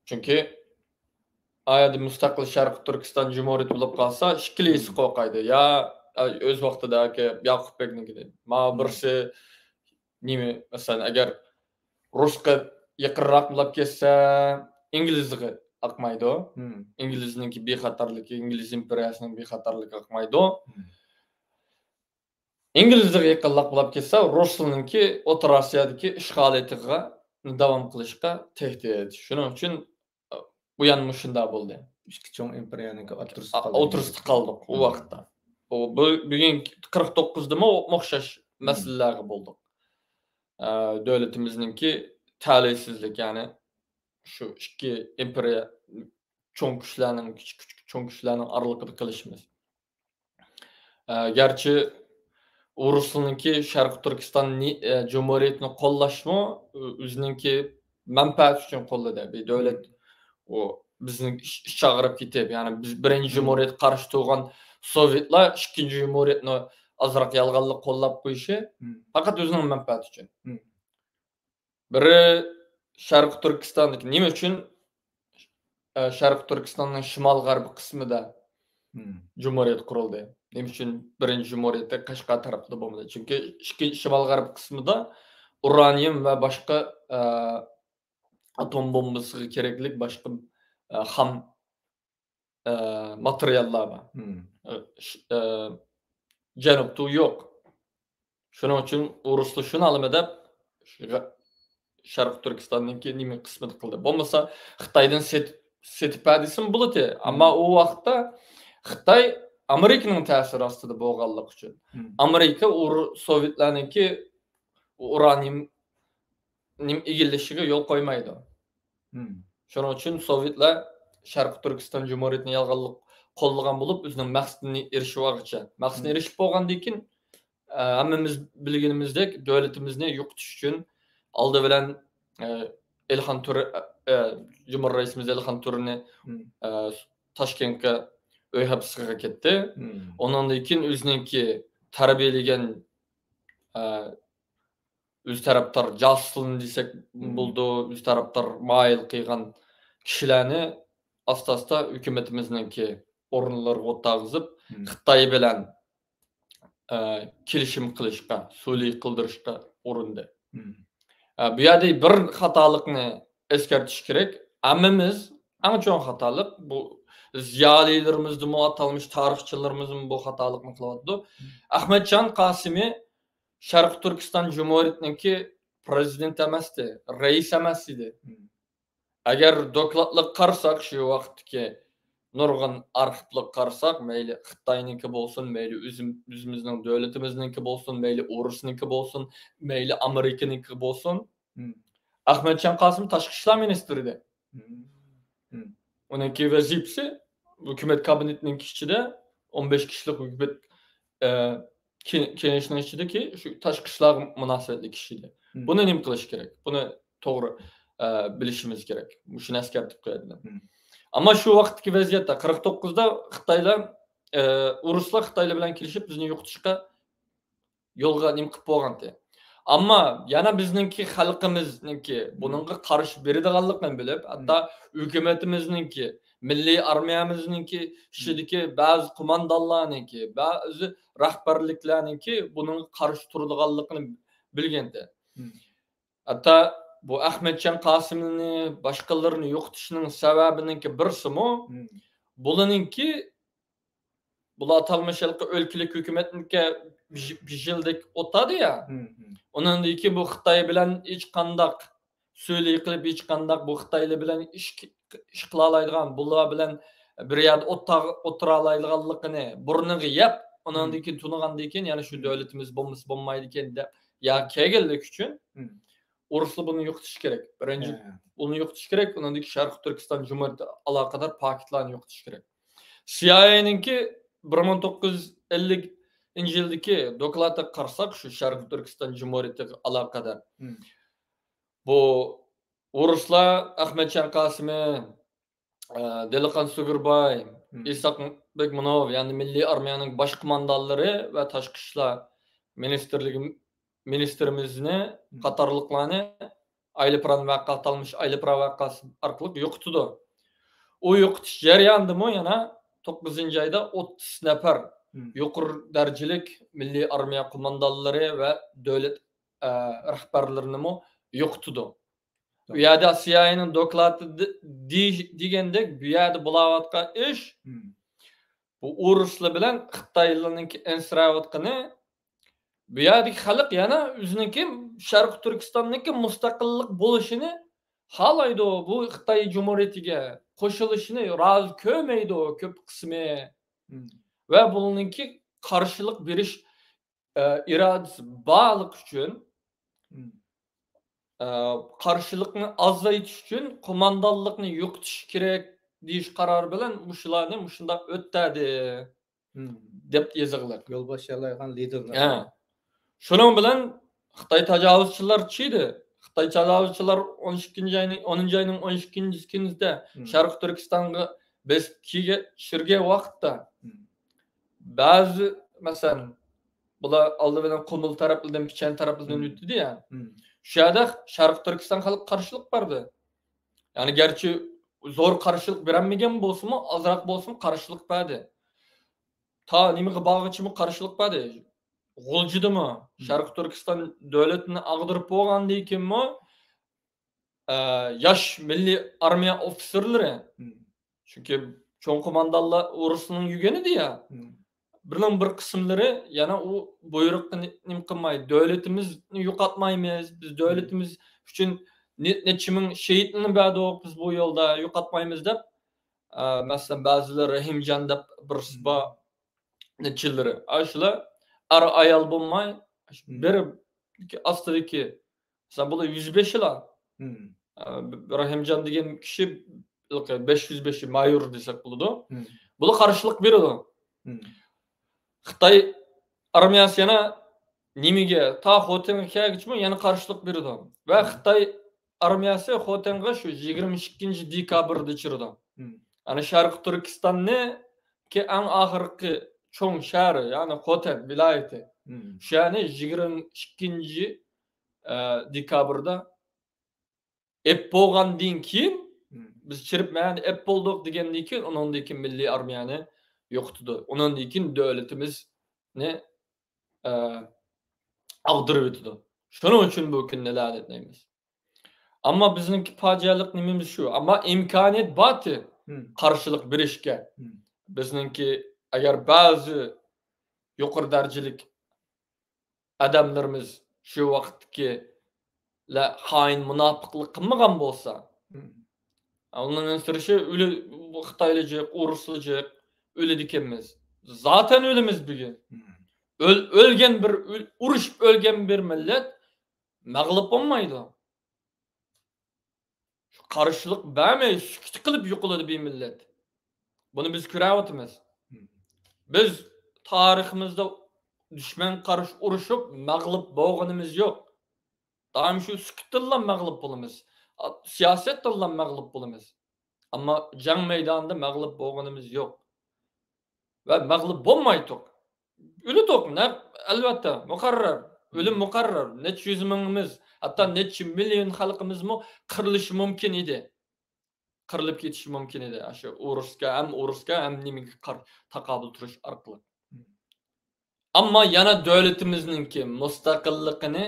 چۈنكى ئايەدە مۇستەقىل شەرقىي تۈركىستان جۇمھۇرىيىتى بولۇپ قالسا، ئىككىلىسى مم. قورقايدۇ. يا، ئۆز ۋاقتىدا ياقۇپ بەگنىڭكىدە. ماۋۇ مم. بىرسى نېمە، مەسىلەن، ئەگەر رۇسقا يېقىنراق بولاپ كەتسە، ئىنگلىزغا ئاقمايدۇ. مم. ئىنگلىزنىڭكى بىخەتەرلىكى، ئىنگلىز ئىمپېرىيەسىنىڭ بىخەتەرلىكى ئاقمايدۇ. مم. ئىنگلىزلارغا يېقىنراق بولاپ كەتسە، رۇسلارنىڭكى ئوتتۇرا ئاسىيادىكى ئىشغالىيىتىغا داۋام قىلىشقا تەھدىت. شۇنىڭ ئۈچۈن بۇيان مۇشۇنداق بولدى. ئىككى چوڭ ئىمپېرىيەنىڭكى ئوتتۇرىسىدا ئا-، قالدى. ئوتتۇرىسىدا قالدۇق ئۇ مم. ۋاقىتتا. ئۇ بۈ-، بۈگۈنكى قىرىق توققۇزدىمۇ ئوخشاش مم. مەسىلىلەرگە بولدۇق. ئە، دۆلىتىمىزنىڭكى تەلەيسىزلىك، يەنى شۇ ئىككى ئىمپېرىيە چوڭ كۈچلەرنىڭ، كىچىك كۈچ-، چوڭ كۈچلەرنىڭ ئارىلىقىدا قېلىشىمىز. ئە، گەرچە ئورۇسلارنىڭكى شەرقىي تۈركىستان نى-، ئە، جۇمھۇرىيىتىنى قوللاشمۇ، ئۆ-، ئۆزىنىڭكى مەنپەئەتى ئۈچۈن قوللىدى. بىر دۆلەت، مم. ئۇ بىزنىڭ ئىچ-، ئىچ ئاغرىپ كېتىپ، يەنى بىز بىرىنچى مم. جۇمھۇرىيەتكە قارشى تۇرغان سوۋېتلار ئىككىنچى جۇمھۇرىيەتنى ئازراق يالغانلىق قوللاپ قويۇشى مم. پەقەت ئۆزىنىڭ مەنپەئەتى ئۈچۈن. مم. بىرى شەرقىي تۈركىستاندىكى، نېمە ئۈچۈن، ئە، شەرقىي تۈركىستاننىڭ شىمال غەربىي قىسمىدا مم. جۇمھۇرىيەت قۇرۇلدى؟ نېمە ئۈچۈن بىرىنچى جۇمھۇرىيەتتە قەشقەر تەرەپتە بولمىدى؟ چۈنكى ئىككى، شىمال غەربىي قىسمىدا ئۇرانىيۇم ۋە باشقا، ئە، ئاتوم بومبىسىغا كېرەكلىك باشقا، ئە، خام ئە، ماتېرىياللار بار. مم. ئە، ش-، ئە، جەنۇبتا يوق. شۇنىڭ ئۈچۈن ئورۇسلار شۇنى ئالىمەن دەپ، ش-، غە-، شەرقىي تۈركىستاننىڭكى نېمە قىسمىنى قىلدى. بولمىسا خىتايدىن سېتىپ، سېتىپ بەر دېسىمۇ بولاتتى. ئەمما مم. ئۇ ۋاقىتتا خىتاي ئامېرىكىنىڭ تەسىرى ئاستىدا بولغانلىقى ئۈچۈن. مم. ئامېرىكا ئۇر-، سوۋېتلارنىڭكى ئۇرانىيۇم نېمە ئىگىلىشىگە يول قويمايدۇ. شۇنىڭ ئۈچۈن سوۋېتلار شەرقىي تۈركىستان جۇمھۇرىيىتىنى يالغانلىق قوللىغان بولۇپ، ئۆزىنىڭ مەقسىتىنى ئېرىشىۋالغۇچە، مەقسىتىنى ئېرىشىپ بولغاندىن كېيىن، ئە، ھەممىمىز بىلگىنىمىزدەك، دۆلىتىمىزنى يوقىتىش ئۈچۈن ئالدى بىلەن، ئە، ئېلىخان تۇرى، ئە، جۇمھۇر رەئىسىمىز ئېلىخان تۇرىنى، ئە، تاشكەنتكە ئۆي ھەپسىگە كەتتى. ئۇنىڭدىن كېيىن ئۆزىنىڭكى تەربىيەلىگەن، ئە، ئۆز تەرەپدار جاسۇسلىرىنى دېسەك بولىدۇ، ئۆز تەرەپدار مايىل قىلغان كىشىلەرنى ئاستا-ئاستا ھۆكۈمىتىمىزنىڭكى ئورۇنلىرىغا ئولتۇرغۇزۇپ، خىتاي بىلەن، ئە، كېلىشىم قىلىشقا، سۈلھى قىلدۇرۇشقا ئۇرۇندى. ئە، بۇ يەردە بىر خاتالىقنى ئەسكەرتىش كېرەك. ھەممىمىز، ئەڭ چوڭ خاتالىق، بۇ زىيالىيلىرىمىزدىمۇ، ئاتالمىش تارىخچىلىرىمىزمۇ بۇ خاتالىقنى قىلىۋاتىدۇ. ئەخمەتجان قاسىمى شەرقىي تۈركىستان جۇمھۇرىيىتىنىڭكى پىرېزىدېنت ئەمەستى، رەئىس ئەمەس ئىدى. ئەگەر دوكلاتلىق قارىساق، شۇ ۋاقىتتىكى نۇرغۇن ئارخىپلىق قارىساق، مەيلى خىتاينىڭكى بولسۇن، مەيلى ئۆزۈم-، ئۆزىمىزنىڭ دۆلىتىمىزنىڭكى بولسۇن، مەيلى ئورۇسنىڭكى بولسۇن، مەيلى ئامېرىكىنىڭكى بولسۇن، ئەخمەتجان قاسىم تاشقى ئىشلار مىنىستىرى ئىدى. ئۇنىڭكى ۋەزىپىسى ھۆكۈمەت كابىنېتىنىڭكى ئىچىدە ئون بەش كىشىلىك ھۆكۈمەت، ئە، كېڭ-، كېڭىشىنىڭ ئىچىدىكى شۇ تاشقى ئىشلارغا مۇناسىۋەتلىك كىشى ئىدى. بۇنى نېمە قىلىش كېرەك؟ بۇنى توغرا، ئە، بىلىشىمىز كېرەك. مۇشۇنى ئەسكەرتىپ قويايلى. ئەمما شۇ ۋاقىتتىكى ۋەزىيەتتە، قىرىق توققۇزدا خىتايلار، ئە، ئورۇسلار خىتايلار بىلەن كېلىشىپ، بىزنى يوقىتىشقا يولغا نېمە قىلىپ بولغانتى. ئەمما يەنە بىزنىڭكى خەلقىمىزنىڭكى بۇنىڭغا قارشى بېرىدىغانلىقىنى بىلىپ، ھەتتا ھۆكۈمىتىمىزنىڭكى، مىللىي ئارمىيەمىزنىڭكى ئىچىدىكى بەزى قوماندانلارنىڭكى، بەزى رەھبەرلىكلەرنىڭكى بۇنىڭغا قارشى تۇرىدىغانلىقىنى بىلگەنتى. ھەتتا بۇ ئەخمەتجان قاسىمنى، باشقىلىرىنى يوقىتىشنىڭ سەۋەبىنىڭكى بىرسىمۇ، بۇلارنىڭكى، بۇلار ئاتالمىش ھېلىقى ئۆلكىلىك ھۆكۈمەتنىڭكى بىژ-، بىژىلدەك ئولتۇرىدۇ يا. ئۇنىڭدىن كېيىن بۇ خىتاي بىلەن ھېچقانداق سۈلھى قىلىپ، ھېچقانداق بۇ خىتايلار بىلەن ئىش، ئىش قىلالايدىغان، بۇلار بىلەن بىر يەردە ئولتۇرالايدىغانلىقىنى بۇرنىغا يەپ، ئۇنىڭدىن كېيىن تونۇغاندىن كېيىن، يەنە شۇ دۆلىتىمىز بولمىسا بولمايدىكەن دەپ، يا كەلگەنلىك ئۈچۈن ئورۇسلار بۇنى يوقىتىش كېرەك. بىرىنچى، ئۇنى يوقىتىش كېرەك، ئۇنىڭدىن كېيىن شەرقىي تۈركىستان جۇمھۇرىيىتى ئالاقىدار پاكىتلارنى يوقىتىش كېرەك. سىيائىينىڭكى بىر مىڭ توققۇز يۈز ئەللىكىنچى يىلدىكى دوكلاتىغا قارىساق، شۇ شەرقىي تۈركىستان جۇمھۇرىيىتىگە ئالاقىدار. بۇ ئورۇسلار ئەخمەتجان قاسىمى، ئە، دىلىقان سۇگۇرباي، ئىسھاق بېكمۇنوف، يەنى مىللىي ئارمىيەنىڭ باش قوماندانلىرى ۋە تاشقى ئىشلار مىنىستىرلىكى مىنىستىرىمىزنى قاتارلىقلارنى ئايلىپران ۋەقە، ئاتالمىش ئايلىپران ۋەقەسى ئارقىلىق يوقىتىدۇ. ئۇ يوقىتىش جەريانىدىمۇ يەنە توققۇزىنچى ئايدا ئوتتۇز نەپەر يۇقىرى دەرىجىلىك مىللىي ئارمىيە قوماندانلىرى ۋە دۆلەت، ئە، رەھبەرلىرىنىمۇ يوقىتىدۇ. بۇ يەردە سىيائىينىڭ دوكلاتى دېگەندەك، بۇ يەردە بولاۋاتقان ئىش، بۇ ئورۇسلار بىلەن خىتايلارنىڭكى ئەنسىرەۋاتقىنى، بۇ يەردىكى خەلق يەنە ئۆزىنىڭكى شەرقىي تۈركىستاننىڭكى مۇستەقىللىق بولۇشىنى خالايدۇ. بۇ خىتاي جۇمھۇرىيىتىگە قوشۇلۇشىنى رازى كۆرمەيدۇ كۆپ قىسمى. ۋە بۇنىڭكى قارشىلىق بېرىش، ئە، ئىرادىسى بارلىقى ئۈچۈن، ئە، قارشىلىقنى ئازايتىش ئۈچۈن قوماندانلىقنى يوقىتىش كېرەك دېيىش قارارى بىلەن مۇشۇلارنى مۇشۇنداق ئۆتتەردى. دەپ يېزىغلىق. يول باشلايدىغان لىدېرلار. ھە. شۇنىڭ بىلەن خىتاي تاجاۋۇزچىلار چىدى. خىتاي تاجاۋۇزچىلار ئون ئىككىنچى ئاينىڭ، ئونىنچى ئاينىڭ ئون ئىككىنچى كۈنىدە شەرقىي تۈركىستانغا بېسىپ كىرگەن ۋاقىتتا، بەزى، مەسىلەن، بۇلار ئالدى بىلەن قۇمۇل تەرەپلىرىدىن، پىچەن تەرەپلىرىدىن ئۆتتى يا. شۇ يەردە شەرقىي تۈركىستان خەلقى قارشىلىق بەردى. يەنى گەرچە زور قارشىلىق بېرەلمىگەن بولسىمۇ، ئازراق بولسىمۇ قارشىلىق بەردى. تا نېمىگە بارغىچىمۇ قارشىلىق بەردى. غۇلجىدىمۇ، شەرقىي تۈركىستان دۆلىتىنى ئاغدۇرۇپ بولغاندىن كېيىنمۇ، ئە، ياش مىللىي ئارمىيە ئوفىتسېرلىرى، چۈنكى چوڭ قوماندانلار ئورۇسنىڭ يۈگەنىدى يا. بىرنىڭ بىر قىسىملىرى يەنە ئۇ بۇيرۇقنى نېمە قىلماي، دۆلىتىمىزنى يوقاتمايمىز، بىز دۆلىتىمىز ئۈچۈن نە-، نەچچە مىڭ شېھىتنى بەردۇق بىز بۇ يولدا، يوقاتمايمىز دەپ، ئە، مەسىلەن، بەزىلىرى رەھىمجان دەپ بىرسى بار، نەچچىلىرى. ئاشۇلار ئەر-ئايال بولماي، بىر ئاستىدىكى مەسىلەن، بۇلار يۈز بېشىلا. ئە، رەھىمجان دېگەن كىشى بەش يۈز بېشى مايور دېسەك بولىدۇ. بۇلار قارشىلىق بېرىدۇ. خىتاي ئارمىيەسى يەنە نېمىگە، تا خوتەنگە كەلگۈچىمۇ يەنە قارشىلىق بېرىدۇ. ۋە خىتاي ئارمىيەسى خوتەنگە شۇ يىگىرمە ئىككىنچى دېكابىردا چىرىدۇ. ئەنە شەرقىي تۈركىستاننىڭكى ئەڭ ئاخىرقى چوڭ شەھىرى، يەنى خوتەن ۋىلايىتى. شۇ يەرنى يىگىرمە ئىككىنچى، ئە، دېكابىردا ئېپ بولغاندىن كېيىن، بىز چىرىپ مەنى ئېپ بولدۇق دېگەندىن كېيىن، ئۇنىڭدىن كېيىن مىللىي ئارمىيەنى يوقىتىدۇ. ئۇنىڭدىن كېيىن دۆلىتىمىزنى، ئە، ئاغدۇرۇۋېتىدۇ. شۇنىڭ ئۈچۈن بۇ كۈننى لەنەتلەيمىز. ئەمما بىزنىڭكى پاجىئەلىك نېمىمىز شۇ. ئەمما ئىمكانىيەت بارتى قارشىلىق بېرىشكە. بىزنىڭكى ئەگەر بەزى يۇقىرى دەرىجىلىك ئادەملىرىمىز شۇ ۋاقىتتىكىلەر خائىن، مۇناپىقلىق قىلمىغان بولسا، ئۇنىڭ سىرىشى ئۆلە، خىتايلىجىق، ئورۇسلىجىق ئۆلىدىكەنمىز. زاتەن ئۆلىمىز بۈگۈن. ئۆل-، ئۆلگەن بىر، ئۆل-، ئۇرۇشۇپ ئۆلگەن بىر مىللەت مەغلۇپ بولمايدۇ. قارشىلىق بەرمەي، سۈكۈت قىلىپ يوقىلىدۇ بىر مىللەت. بۇنى بىز كۆرۈۋاتىمىز. بىز تارىخىمىزدا دۈشمەنگە قارشى ئۇرۇشۇپ مەغلۇپ بولغىنىمىز يوق. دائىم شۇ سۈكۈتتىنلا مەغلۇپ بولىمىز. سىياسەتتىنلا مەغلۇپ بولىمىز. ئەمما جەڭ مەيدانىدا مەغلۇپ بولغىنىمىز يوق. ۋە مەغلۇپ بولمايتتۇق. ئۆلىدۇق، نەق-، ئەلۋەتتە، مۇقەررەر. ئۆلۈم مۇقەررەر. نەچچە يۈز مىڭىمىز، ھەتتا نەچچە مىليون خەلقىمىزمۇ قىرىلىشى مۇمكىن ئىدى. قىرىلىپ كېتىشى مۇمكىن ئىدى. ئاشۇ ئۇرۇشقا، ھەم ئۇرۇشقا، ھەم نېمىگە قار-، تاقابىل تۇرۇش ئارقىلىق. ئەمما يەنە دۆلىتىمىزنىڭكى مۇستەقىللىقىنى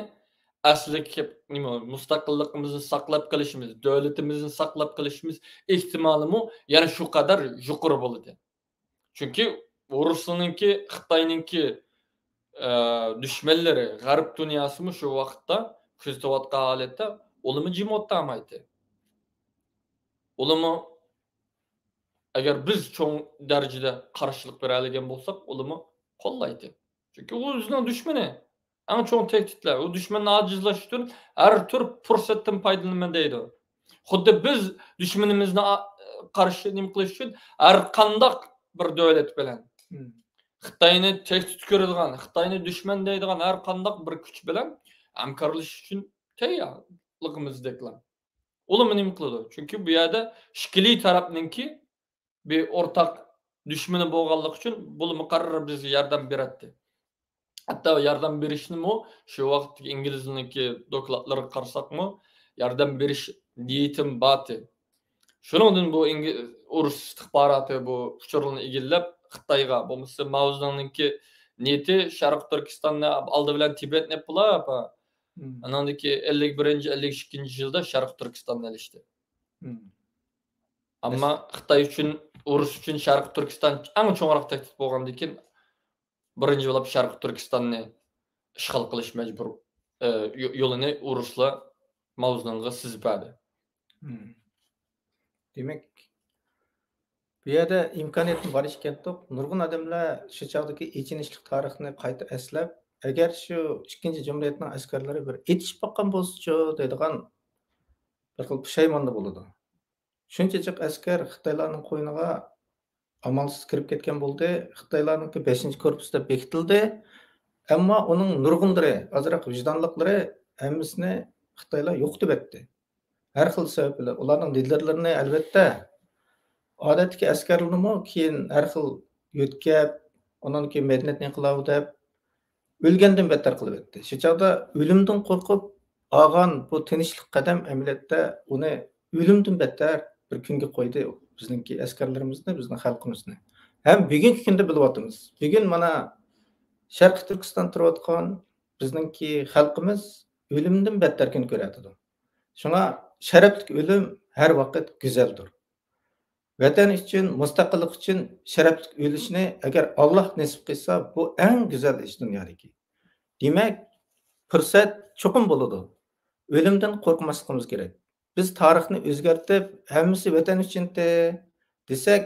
ئەسلىگە كېلىپ، نېمە، مۇستەقىللىقىمىزنى ساقلاپ قېلىشىمىز، دۆلىتىمىزنى ساقلاپ قېلىشىمىز ئېھتىمالىمۇ يەنە شۇ قەدەر يۇقىرى بولىدۇ. چۈنكى ئۇرۇسنىڭكى، خىتاينىڭكى، ئە، دۈشمەنلىرى، غەرب دۇنياسىمۇ شۇ ۋاقىتتا كۆزىتىۋاتقان ھالەتتە ئۇلىمۇ جىم ئولتۇرمايتتى. ئۇلىمۇ ئەگەر بىز چوڭ دەرىجىدە قارشىلىق بېرەلىگەن بولساق، ئۇلىمۇ قوللايتتى. چۈنكى ئۇ ئۆزىنىڭ دۈشمىنى. ئەڭ چوڭ تەھدىتلەر. ئۇ دۈشمەننى ئاجىزلاشتۇرۇش ئۈچۈن ھەر تۈر پۇرسەتتىن پايدىلىنىمەن دەيدۇ. خۇددى بىز دۈشمىنىمىزنى ئا-، قارشى نېمە قىلىش ئۈچۈن ھەر قانداق بىر دۆلەت بىلەن، خىتاينى تەھدىت كۆرىدىغان، خىتاينى دۈشمەن دەيدىغان ھەر قانداق بىر كۈچ بىلەن ھەمكارلىشىش ئۈچۈن تەييارلىقىمىزدەكلا. ئۇلىمۇ نېمە قىلىدۇ؟ چۈنكى بۇ يەردە ئىككىلى تەرەپنىڭكى بىر ئورتاق دۈشمىنى بولغانلىقى ئۈچۈن بۇلار مۇقەررەر بىزگە ياردەم بېرەتتى. ھەتتا ياردەم بېرىشنىمۇ شۇ ۋاقىتتىكى ئىنگلىزنىڭكى دوكلاتلىرىغا قارىساقمۇ، ياردەم بېرىش نىيىتىمۇ بارتى. شۇنىڭدىن بۇ ئىنگ-، ئۇرۇس ئىستىخباراتى بۇ ئۇچۇرلارنى ئىگىلەپ، خىتايغا، بولمىسا ماۋزېدۇڭنىڭكى نىيىتى شەرقىي تۈركىستاننى، ئالدى بىلەن تىبەتنى ئېلىپ بولا، ئاپا. ئاناندىكى ئەللىك بىرىنچى، ئەللىك ئىككىنچى يىلدا شەرقىي تۈركىستاننى ئېلىشتى. ئەمما خىتاي ئۈچۈن، ئۇرۇس ئۈچۈن شەرقىي تۈركىستان ئەڭ چوڭراق تەھدىت بولغاندىن كېيىن، بىرىنچى بولۇپ شەرقىي تۈركىستاننى ئىشغال قىلىش مەجبۇر، ئە، يو-، يولىنى ئۇرۇسلار ماۋزېدۇڭغا سىزىپ بەردى. دېمەك، بۇ يەردە ئىمكانىيەتمۇ بار ئىكەنتۇق. نۇرغۇن ئادەملەر شۇ چاغدىكى ئېچىنىشلىق تارىخنى قايتا ئەسلەپ، ئەگەر شۇ ئىككىنچى جۇمھۇرىيەتنىڭ ئەسكەرلىرى بىر ئېتىشىپ باققان بولسىچۇ دەيدىغان بىر خىل پۇشايماندا بولىدۇ. شۇنچىلىك ئەسكەر خىتايلارنىڭ قوينىغا ئامالسىز كىرىپ كەتكەن بولدى. خىتايلارنىڭكى بەشىنچى كورپۇس دەپ بېكىتىلدى. ئەمما ئۇنىڭ نۇرغۇنلىرى، ئازراق ۋىجدانلىقلىرى ھەممىسىنى خىتايلار يوقىتىۋەتتى. ھەر خىل سەۋەب بىلەن ئۇلارنىڭ لىدېرلىرىنى، ئەلۋەتتە، ئادەتتىكى ئەسكەرلىرىنىمۇ كېيىن ھەر خىل يۆتكەپ، ئۇنىڭدىن كېيىن مەدەنىيەت ئىنقىلابى دەپ، ئۆلگەندىن بەتتەر قىلىۋەتتى. شۇ چاغدا ئۆلۈمدىن قورقۇپ ئالغان بۇ تىنچلىق قەدەم ئەمەلىيەتتە ئۇنى ئۆلۈمدىن بەتتەر بىر كۈنگە قويدى بىزنىڭكى ئەسكەرلىرىمىزنى، بىزنىڭ خەلقىمىزنى. ھەم بۈگۈنكى كۈندە بىلىۋاتىمىز. بۈگۈن مانا شەرقىي تۈركىستان تۇرۇۋاتقان بىزنىڭكى خەلقىمىز ئۆلۈمدىن بەتتەر كۈن كۆرۈۋاتىدۇ. شۇڭا شەرەپلىك ئۆلۈم ھەر ۋاقىت گۈزەلدۇر. ۋەتەن ئۈچۈن، مۇستەقىللىق ئۈچۈن شەرەپلىك ئۆلۈشنى ئەگەر ئاللاھ نېسىپ قىلسا، بۇ ئەڭ گۈزەل ئىش دۇنيادىكى. دېمەك، پۇرسەت چوقۇم بولىدۇ. ئۆلۈمدىن قورقماسلىقىمىز كېرەك. بىز تارىخنى ئۆزگەرتىپ، ھەممىسى ۋەتەن ئۈچۈنتى دېسەك،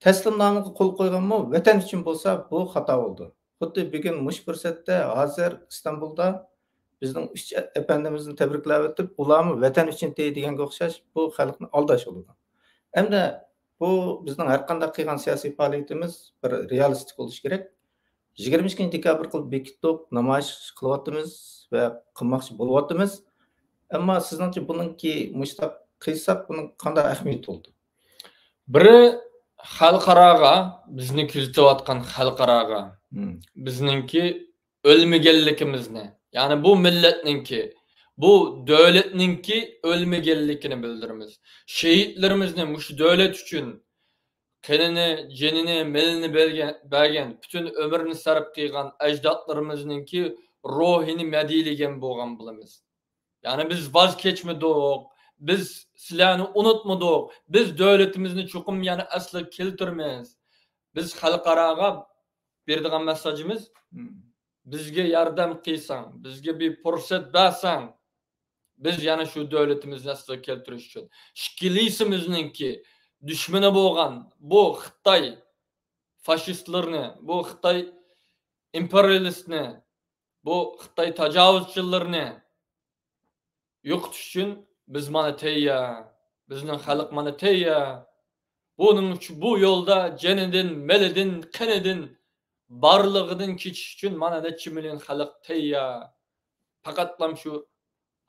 تەسلىمنامىگە قول قويغانمۇ ۋەتەن ئۈچۈن بولسا، بۇ خاتا بولىدۇ. خۇددى بۈگۈن مۇشۇ پۇرسەتتە ھازىر ئىستانبۇلدا بىزنىڭ ئۈچ ئەپەندىمىزنى تەبرىكلەۋېتىپ، ئۇلارمۇ ۋەتەن ئۈچۈن تى دېگەنگە ئوخشاش، بۇ خەلقنى ئالداش بولىدۇ. ئەمدى بۇ بىزنىڭ ھەر قانداق قىلغان سىياسىي پائالىيىتىمىز بىر رېئالىستىك بولۇشى كېرەك. يىگىرمە ئىككىنچى دېكابىر قىلىپ بېكىتتۇق، نامايىش قىلىۋاتىمىز ۋە قىلماقچى بولۇۋاتىمىز. ئەمما سىزنىڭچە بۇنىڭكى مۇشتاق قىلساق، بۇنىڭ قانداق ئەھمىيىتى بولىدۇ؟ بىرى، خەلقئاراغا، بىزنى كۆزىتىۋاتقان خەلقئاراغا، بىزنىڭكى ئۆلمىگەنلىكىمىزنى، يەنى بۇ مىللەتنىڭكى، بۇ دۆلەتنىڭكى ئۆلمىگەنلىكىنى بىلدۈرىمىز. شېھىتلىرىمىزنى مۇشۇ دۆلەت ئۈچۈن قېنىنى، جېنىنى، مېلىنى بەرگەن، بەرگەن، پۈتۈن ئۆمرىنى سەرپ قىلغان ئەجدادلىرىمىزنىڭكى روھىنى مەدھىيلىگەن بولغان بولىمىز. يەنى بىز ۋاز كەچمىدۇق، بىز سىلەرنى ئۇنتۇمىدۇق، بىز دۆلىتىمىزنى چوقۇم يەنە ئەسلىگە كەلتۈرىمىز. بىز خەلقئاراغا بېرىدىغان مېسساژىمىز، بىزگە ياردەم قىلساڭ، بىزگە بىر پۇرسەت بەرسەڭ، بىز يەنە شۇ دۆلىتىمىزنى ئەسلىگە كەلتۈرۈش ئۈچۈن ئىككىلىسىمىزنىڭكى دۈشمىنى بولغان بۇ خىتاي فاشىستلىرىنى، بۇ خىتاي ئىمپېرىيالىستىنى، بۇ خىتاي تاجاۋۇزچىلىرىنى يوقىتىش ئۈچۈن بىز مانا تەييار، بىزنىڭ خەلق مانا تەييار. بۇنىڭ ئۈچۈن، بۇ يولدا جېنىدىن، مېلىدىن، قېنىدىن، بارلىقىدىن كېچىش ئۈچۈن مانا نەچچە مىليون خەلق تەييار. پەقەتلا شۇ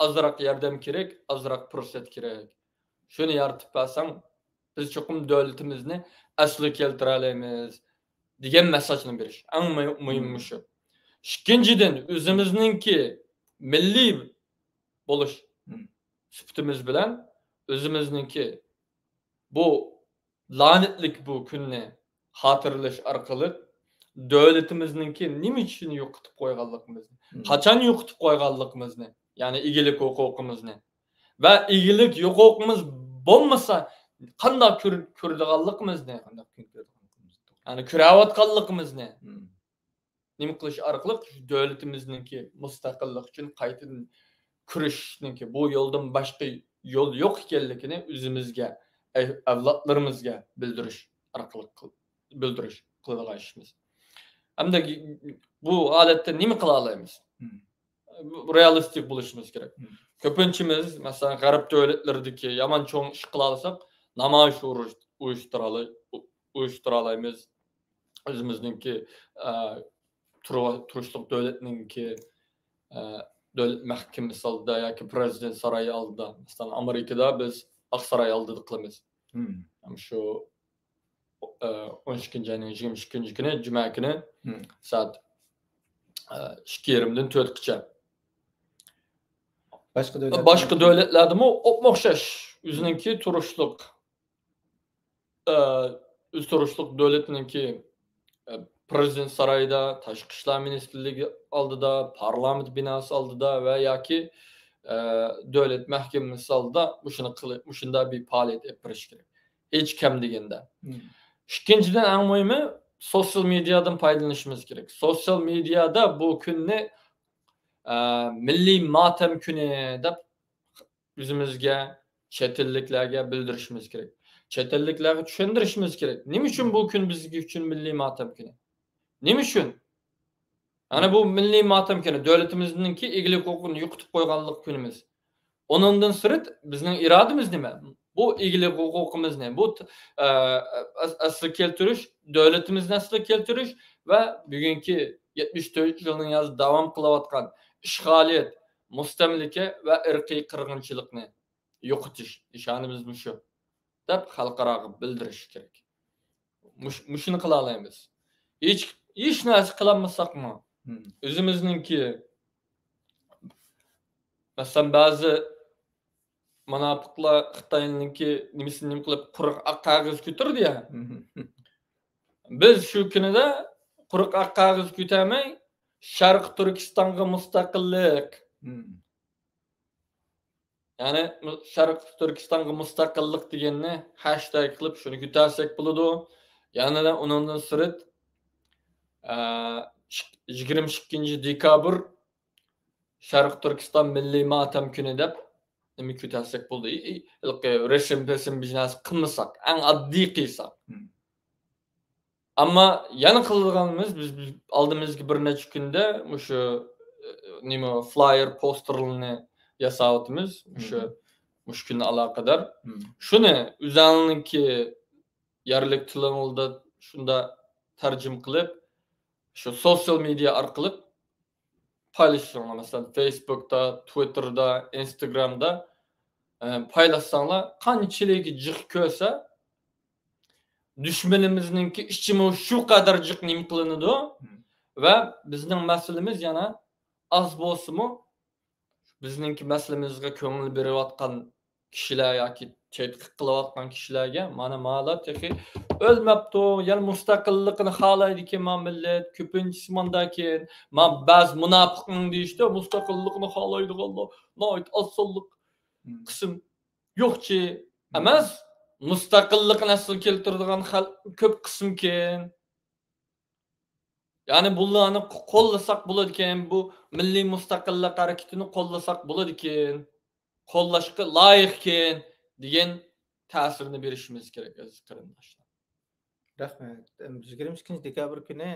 ئازراق ياردەم كېرەك، ئازراق پۇرسەت كېرەك. شۇنى يارىتىپ بەرسەڭ، بىز چوقۇم دۆلىتىمىزنى ئەسلىگە كەلتۈرەلەيمىز دېگەن مېسساژنى بېرىش. ئەڭ مۇ-، مۇھىم مۇشۇ. ئىككىنچىدىن، ئۆزىمىزنىڭكى مىللىي بولۇش سۈپىتىمىز بىلەن ئۆزىمىزنىڭكى بۇ لائنەتلىك بۇ كۈننى خاتىرىلەش ئارقىلىق دۆلىتىمىزنىڭكى نېمە ئۈچۈن يوقىتىپ قويغانلىقىمىزنى، قاچان يوقىتىپ قويغانلىقىمىزنى، يەنى ئىگىلىك ھوقۇقىمىزنى ۋە ئىگىلىك ھوقۇقىمىز بولمىسا قانداق كۆر-، كۆرىدىغانلىقىمىزنى، قانداق كۈن كۆرىدىغانلىقىمىزنى، يەنى كۆرەۋاتقانلىقىمىزنى نېمە قىلىش ئارقىلىق شۇ دۆلىتىمىزنىڭكى مۇستەقىللىق ئۈچۈن قايتىدىن كۈرىشىشنىڭكى بۇ يولدىن باشقا يول يوق ئىكەنلىكىنى ئۆزىمىزگە، ئەي-، ئەۋلادلىرىمىزگە بىلدۈرۈش ئارقىلىق قىل-، بىلدۈرۈش قىلىدىغان ئىشىمىز. ئەمدى بۇ ھالەتتە نېمە قىلالايمىز؟ رېئالىستىك بولۇشىمىز كېرەك. كۆپىنچىمىز، مەسىلەن، غەرب دۆلەتلىرىدىكى يامان چوڭ ئىش قىلالىساق، نامايىش ئۇيۇشتۇرالاي-، ئۇيۇشتۇرالايمىز. ئۆزىمىزنىڭكى، ئە، تۇرۇ-، تۇرۇشلۇق دۆلەتنىڭكى، ئە، دۆلەت مەھكىمىسى ئالدىدا ياكى پرېزىدېنت سارىيى ئالدىدا، مەسىلەن، ئامېرىكىدا بىز ئاقساراي ئالدىدا قىلىمىز. شۇ، ئە، ئون ئىككىنچى ئاينىڭ يىگىرمە ئىككىنچى كۈنى، جۈمە كۈنى سائەت، ئە، ئىككى يېرىمدىن تۆتكىچە. باشقا دۆلەت باشقا دۆلەتلەردىمۇ ئوپمۇ ئوخشاش ئۆزىنىڭكى تۇرۇشلۇق، ئە، ئۆز تۇرۇشلۇق دۆلىتىنىڭكى، ئە، پرېزىدېنت سارايىدا، تاشقى ئىشلار مىنىستىرلىكى ئالدىدا، پارلامېنت بىناسى ئالدىدا ۋە ياكى، ئە، دۆلەت مەھكىمىسى ئالدىدا مۇشۇنى قىلىپ، مۇشۇنداق بىر پائالىيەت ئېلىپ بېرىش كېرەك. ھېچ كەم دېگەندە. ئىككىنچىدىن، ئەڭ مۇھىمى، سوتسىيال مېدىيادىن پايدىلىنىشىمىز كېرەك. سوتسىيال مېدىيادا بۇ كۈننى، ئە، مىللىي ماتەم كۈنى دەپ ئۆزىمىزگە، چەت ئەللىكلەرگە بىلدۈرۈشىمىز كېرەك. چەت ئەللىكلەرگە چۈشەندۈرۈشىمىز كېرەك. نېمە ئۈچۈن بۇ كۈن بىز ئۈچۈن مىللىي ماتەم كۈنى؟ نېمە ئۈچۈن؟ يەنى بۇ مىللىي ماتەم كۈنى، دۆلىتىمىزنىڭكى ئىگىلىك ھوقۇقىنى يوقىتىپ قويغانلىق كۈنىمىز. ئۇنىڭدىن سىرت، بىزنىڭ ئىرادىمىز نېمە؟ بۇ ئىگىلىك ھوقۇقىمىزنى، بۇ، ئە، ئەس-، ئەسلىگە كەلتۈرۈش، دۆلىتىمىزنى ئەسلىگە كەلتۈرۈش ۋە بۈگۈنكى يەتمىش تۆت يىلنىڭ يازدا داۋام قىلىۋاتقان ئىشغالىيەت، مۇستەملىكە ۋە ئىرقىي قىرغىنچىلىقنى يوقىتىش نىشانىمىز مۇشۇ، دەپ خەلقئاراغا بىلدۈرۈش كېرەك. مۇش-، مۇشۇنى قىلالايمىز. ھېچ، ھېچ نەرسە قىلالمىساقمۇ، ئۆزىمىزنىڭكى، مەسىلەن، بەزى مۇناپىقلار خىتاينىڭكى نېمىسىنى نېمە قىلىپ، قۇرۇق ئاق قەغەز كۆتۈردى يا. بىز شۇ كۈنىدە قۇرۇق ئاق قەغەز كۆتەرمەي، شەرقىي تۈركىستانغا مۇستەقىللىق، يەنى شەرقىي تۈركىستانغا مۇستەقىللىق دېگەننى ھەشتەگ قىلىپ شۇنى كۆتەرسەك بولىدۇ. يەنە ئۇنىڭدىن سىرت، ئە، يىگىرمە ئىككىنچى دېكابىر شەرقىي تۈركىستان مىللىي ماتەم كۈنى دەپ نېمە كۆتەرسەك بولىدۇ. ئى، ئى، ھېلىقى رەسىم پەسىم بىر نەرسە قىلمىساق، ئەڭ ئاددىي قىلساق. ئەمما يەنە قىلىدىغىنىمىز، بىز، بىز ئالدىمىزدىكى بىر نەچچە كۈندە مۇشۇ، ئە، نېمە، فلايېر، پوستېرلىرىنى ياساۋاتىمىز. مۇشۇ، مۇشۇ كۈنگە ئالاقىدار. شۇنى ئۆزۈڭنىڭكى يەرلىك تىلىڭدا شۇنداق تەرجىمە قىلىپ، شۇ سوتسىيال مېدىيا ئارقىلىق پايلىشىڭلار. مەسىلەن، فېيسبۇكتا، تىۋىتتېردا، ئىنستاگرامدا، ئە، پايلاشساڭلار، قانچىلىك جىق كۆرسە، دۈشمىنىمىزنىڭكى ئىچىمۇ شۇ قەدەر جىق نېمە قىلىنىدۇ. ۋە بىزنىڭ مەسىلىمىز يەنە ئاز بولسىمۇ، بىزنىڭكى مەسىلىمىزگە كۆڭۈل بېرىۋاتقان كىشىلەر ياكى تەتقىق قىلىۋاتقان كىشىلەرگە، مانا، مالا تېخى ئۆلمەپتۇ، يەنە مۇستەقىللىقىنى خالايدىكەن ما مىللەت، كۆپىنچىسى مانداكەن، ما بەزى مۇناپىقنىڭ دېيىشىچە، مۇستەقىللىقىنى خالايدىغانلار ناھايىتى ئاز سانلىق قىسىم يوقچى ئەمەس، مۇستەقىللىقنى ئەسلىگە كەلتۈرىدىغان خەلق كۆپ قىسىمكەن. يەنى بۇلارنى قوللىساق بولىدىكەن، بۇ مىللىي مۇستەقىللىق ھەرىكىتىنى قوللىساق بولىدىكەن، قوللاشقا لايىقكەن دېگەن تەسىرنى بېرىشىمىز كېرەك، ئەزىز قېرىنداشلار. رەھمەت. ئەم، يىگىرمە ئىككىنچى دېكابىر كۈنى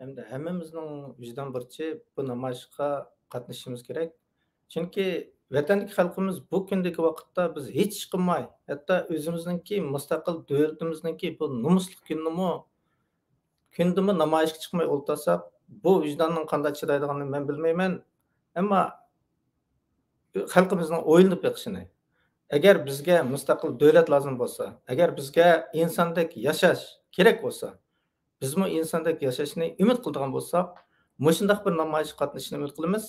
ھەمدە ھەممىمىزنىڭ ۋىجدان بۇرچى بۇ نامايىشقا قاتنىشىشىمىز كېرەك. چۈنكى ۋەتەندىكى خەلقىمىز بۇ كۈندىكى ۋاقىتتا بىز ھېچ ئىش قىلماي، ھەتتا ئۆزىمىزنىڭكى مۇستەقىل دۆلىتىمىزنىڭكى بۇ نومۇسلۇق كۈنىنىمۇ، كۈندىمۇ نامايىشقا چىقماي ئولتۇرساق، بۇ ۋىجداننىڭ قانداق چىدايدىغانلىقىنى مەن بىلمەيمەن. ئەمما خەلقىمىزنىڭ ئويلىنىپ بېقىشىنى، ئەگەر بىزگە مۇستەقىل دۆلەت لازىم بولسا، ئەگەر بىزگە ئىنساندەك ياشاش كېرەك بولسا، بىزمۇ ئىنساندەك ياشاشنى ئۈمىد قىلىدىغان بولساق، مۇشۇنداق بىر نامايىشقا قاتنىشىشنى ئۈمىد قىلىمىز.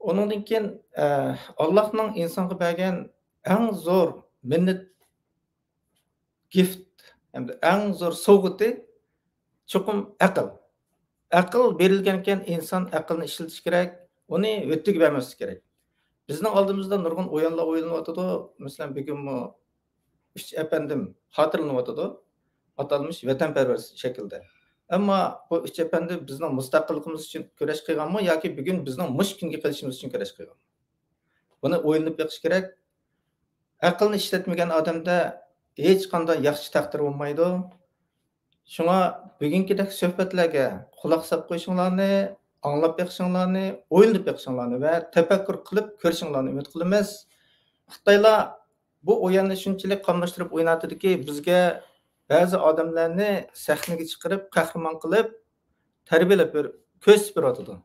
ئۇنىڭدىن كېيىن، ئە، ئاللاھنىڭ ئىنسانغا بەرگەن ئەڭ زور مىننەت، گىفت، ھەمدە ئەڭ زور سوۋغىتى چوقۇم ئەقىل. ئەقىل بېرىلگەنكەن، ئىنسان ئەقىلنى ئىشلىتىشى كېرەك، ئۇنى ھۆددىگە بەرمەسلىكى كېرەك. بىزنىڭ ئالدىمىزدا نۇرغۇن ئويۇنلار ئوينىلىۋاتىدۇ. مەسىلەن، بۈگۈنمۇ ئۈچ ئەپەندىم خاتىرىلىنىۋاتىدۇ. ئاتالمىش ۋەتەنپەرۋەر شەكىلدە. ئەمما بۇ ئۈچ ئەپەندى بىزنىڭ مۇستەقىللىقىمىز ئۈچۈن كۈرەش قىلغانمۇ ياكى بۈگۈن بىزنىڭ مۇشۇ كۈنگە قېلىشىمىز ئۈچۈن كۈرەش قىلغانمۇ؟ بۇنى ئويلىنىپ بېقىش كېرەك. ئەقىلنى ئىشلەتمىگەن ئادەمدە ھېچقانداق ياخشى تەقدىر بولمايدۇ. شۇڭا بۈگۈنكىدەك سۆھبەتلەرگە قۇلاق ساپ قويۇشۇڭلارنى، ئاڭلاپ بېقىشىڭلارنى، ئويلىنىپ بېقىشىڭلارنى ۋە تەپەككۇر قىلىپ كۆرۈشۈڭلارنى ئۈمىد قىلىمىز. خىتايلار بۇ ئويۇننى شۇنچىلىك قاملاشتۇرۇپ ئويناۋاتىدۇكى، بىزگە بەزى ئادەملەرنى سەھنىگە چىقىرىپ، قەھرىمان قىلىپ، تەربىيەلەپ بېرىپ، كۆرسىتىپ بېرىۋاتىدۇ.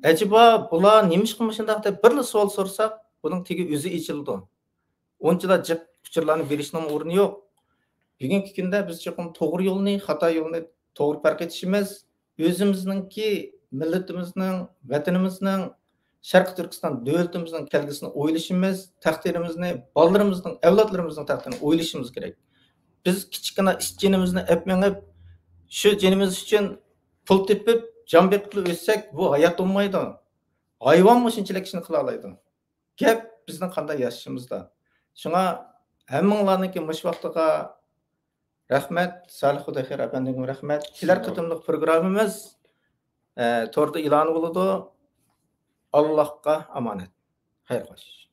ئەجەبا، بۇلار نېمىشقا مۇشۇنداق دەپ بىرلا سوئال سورىساق، بۇنىڭ تېگى ئۆزى ئېچىلىدۇ. ئۇنچىلا جىق ئۇچۇرلارنى بېرىشنىڭ ئورنى يوق. بۈگۈنكى كۈندە بىز چوقۇم توغرا يولنى، خاتا يولنى توغرا پەرق ئېتىشىمىز، ئۆزىمىزنىڭكى، مىللىتىمىزنىڭ، ۋەتىنىمىزنىڭ، شەرقىي تۈركىستان دۆلىتىمىزنىڭ كەلگۈسىنى ئويلىشىمىز، تەقدىرىمىزنى، بالىلىرىمىزنىڭ، ئەۋلادلىرىمىزنىڭ تەقدىرىنى ئويلىشىمىز كېرەك. بىز كىچىككىنە ئىت جېنىمىزنى ئەپ مېڭىپ، شۇ جېنىمىز ئۈچۈن پۇل تېپىپ، جان بېقىپلا ئۆتسەك، بۇ ھايات بولمايدۇ. ھايۋانمۇ شۇنچىلىك ئىشنى قىلالايدۇ. گەپ بىزنىڭ قانداق ياشىشىمىزدا. شۇڭا ھەممىڭلارنىڭكى مۇشۇ ۋاقتىغا رەھمەت، سالىھ خۇدايخېر ئەپەندىگىمۇ رەھمەت. كېلەر قېتىملىق پروگراممىمىز، ئە، توردا ئېلان بولىدۇ. ئاللاھقا ئامانەت. خەير خوش.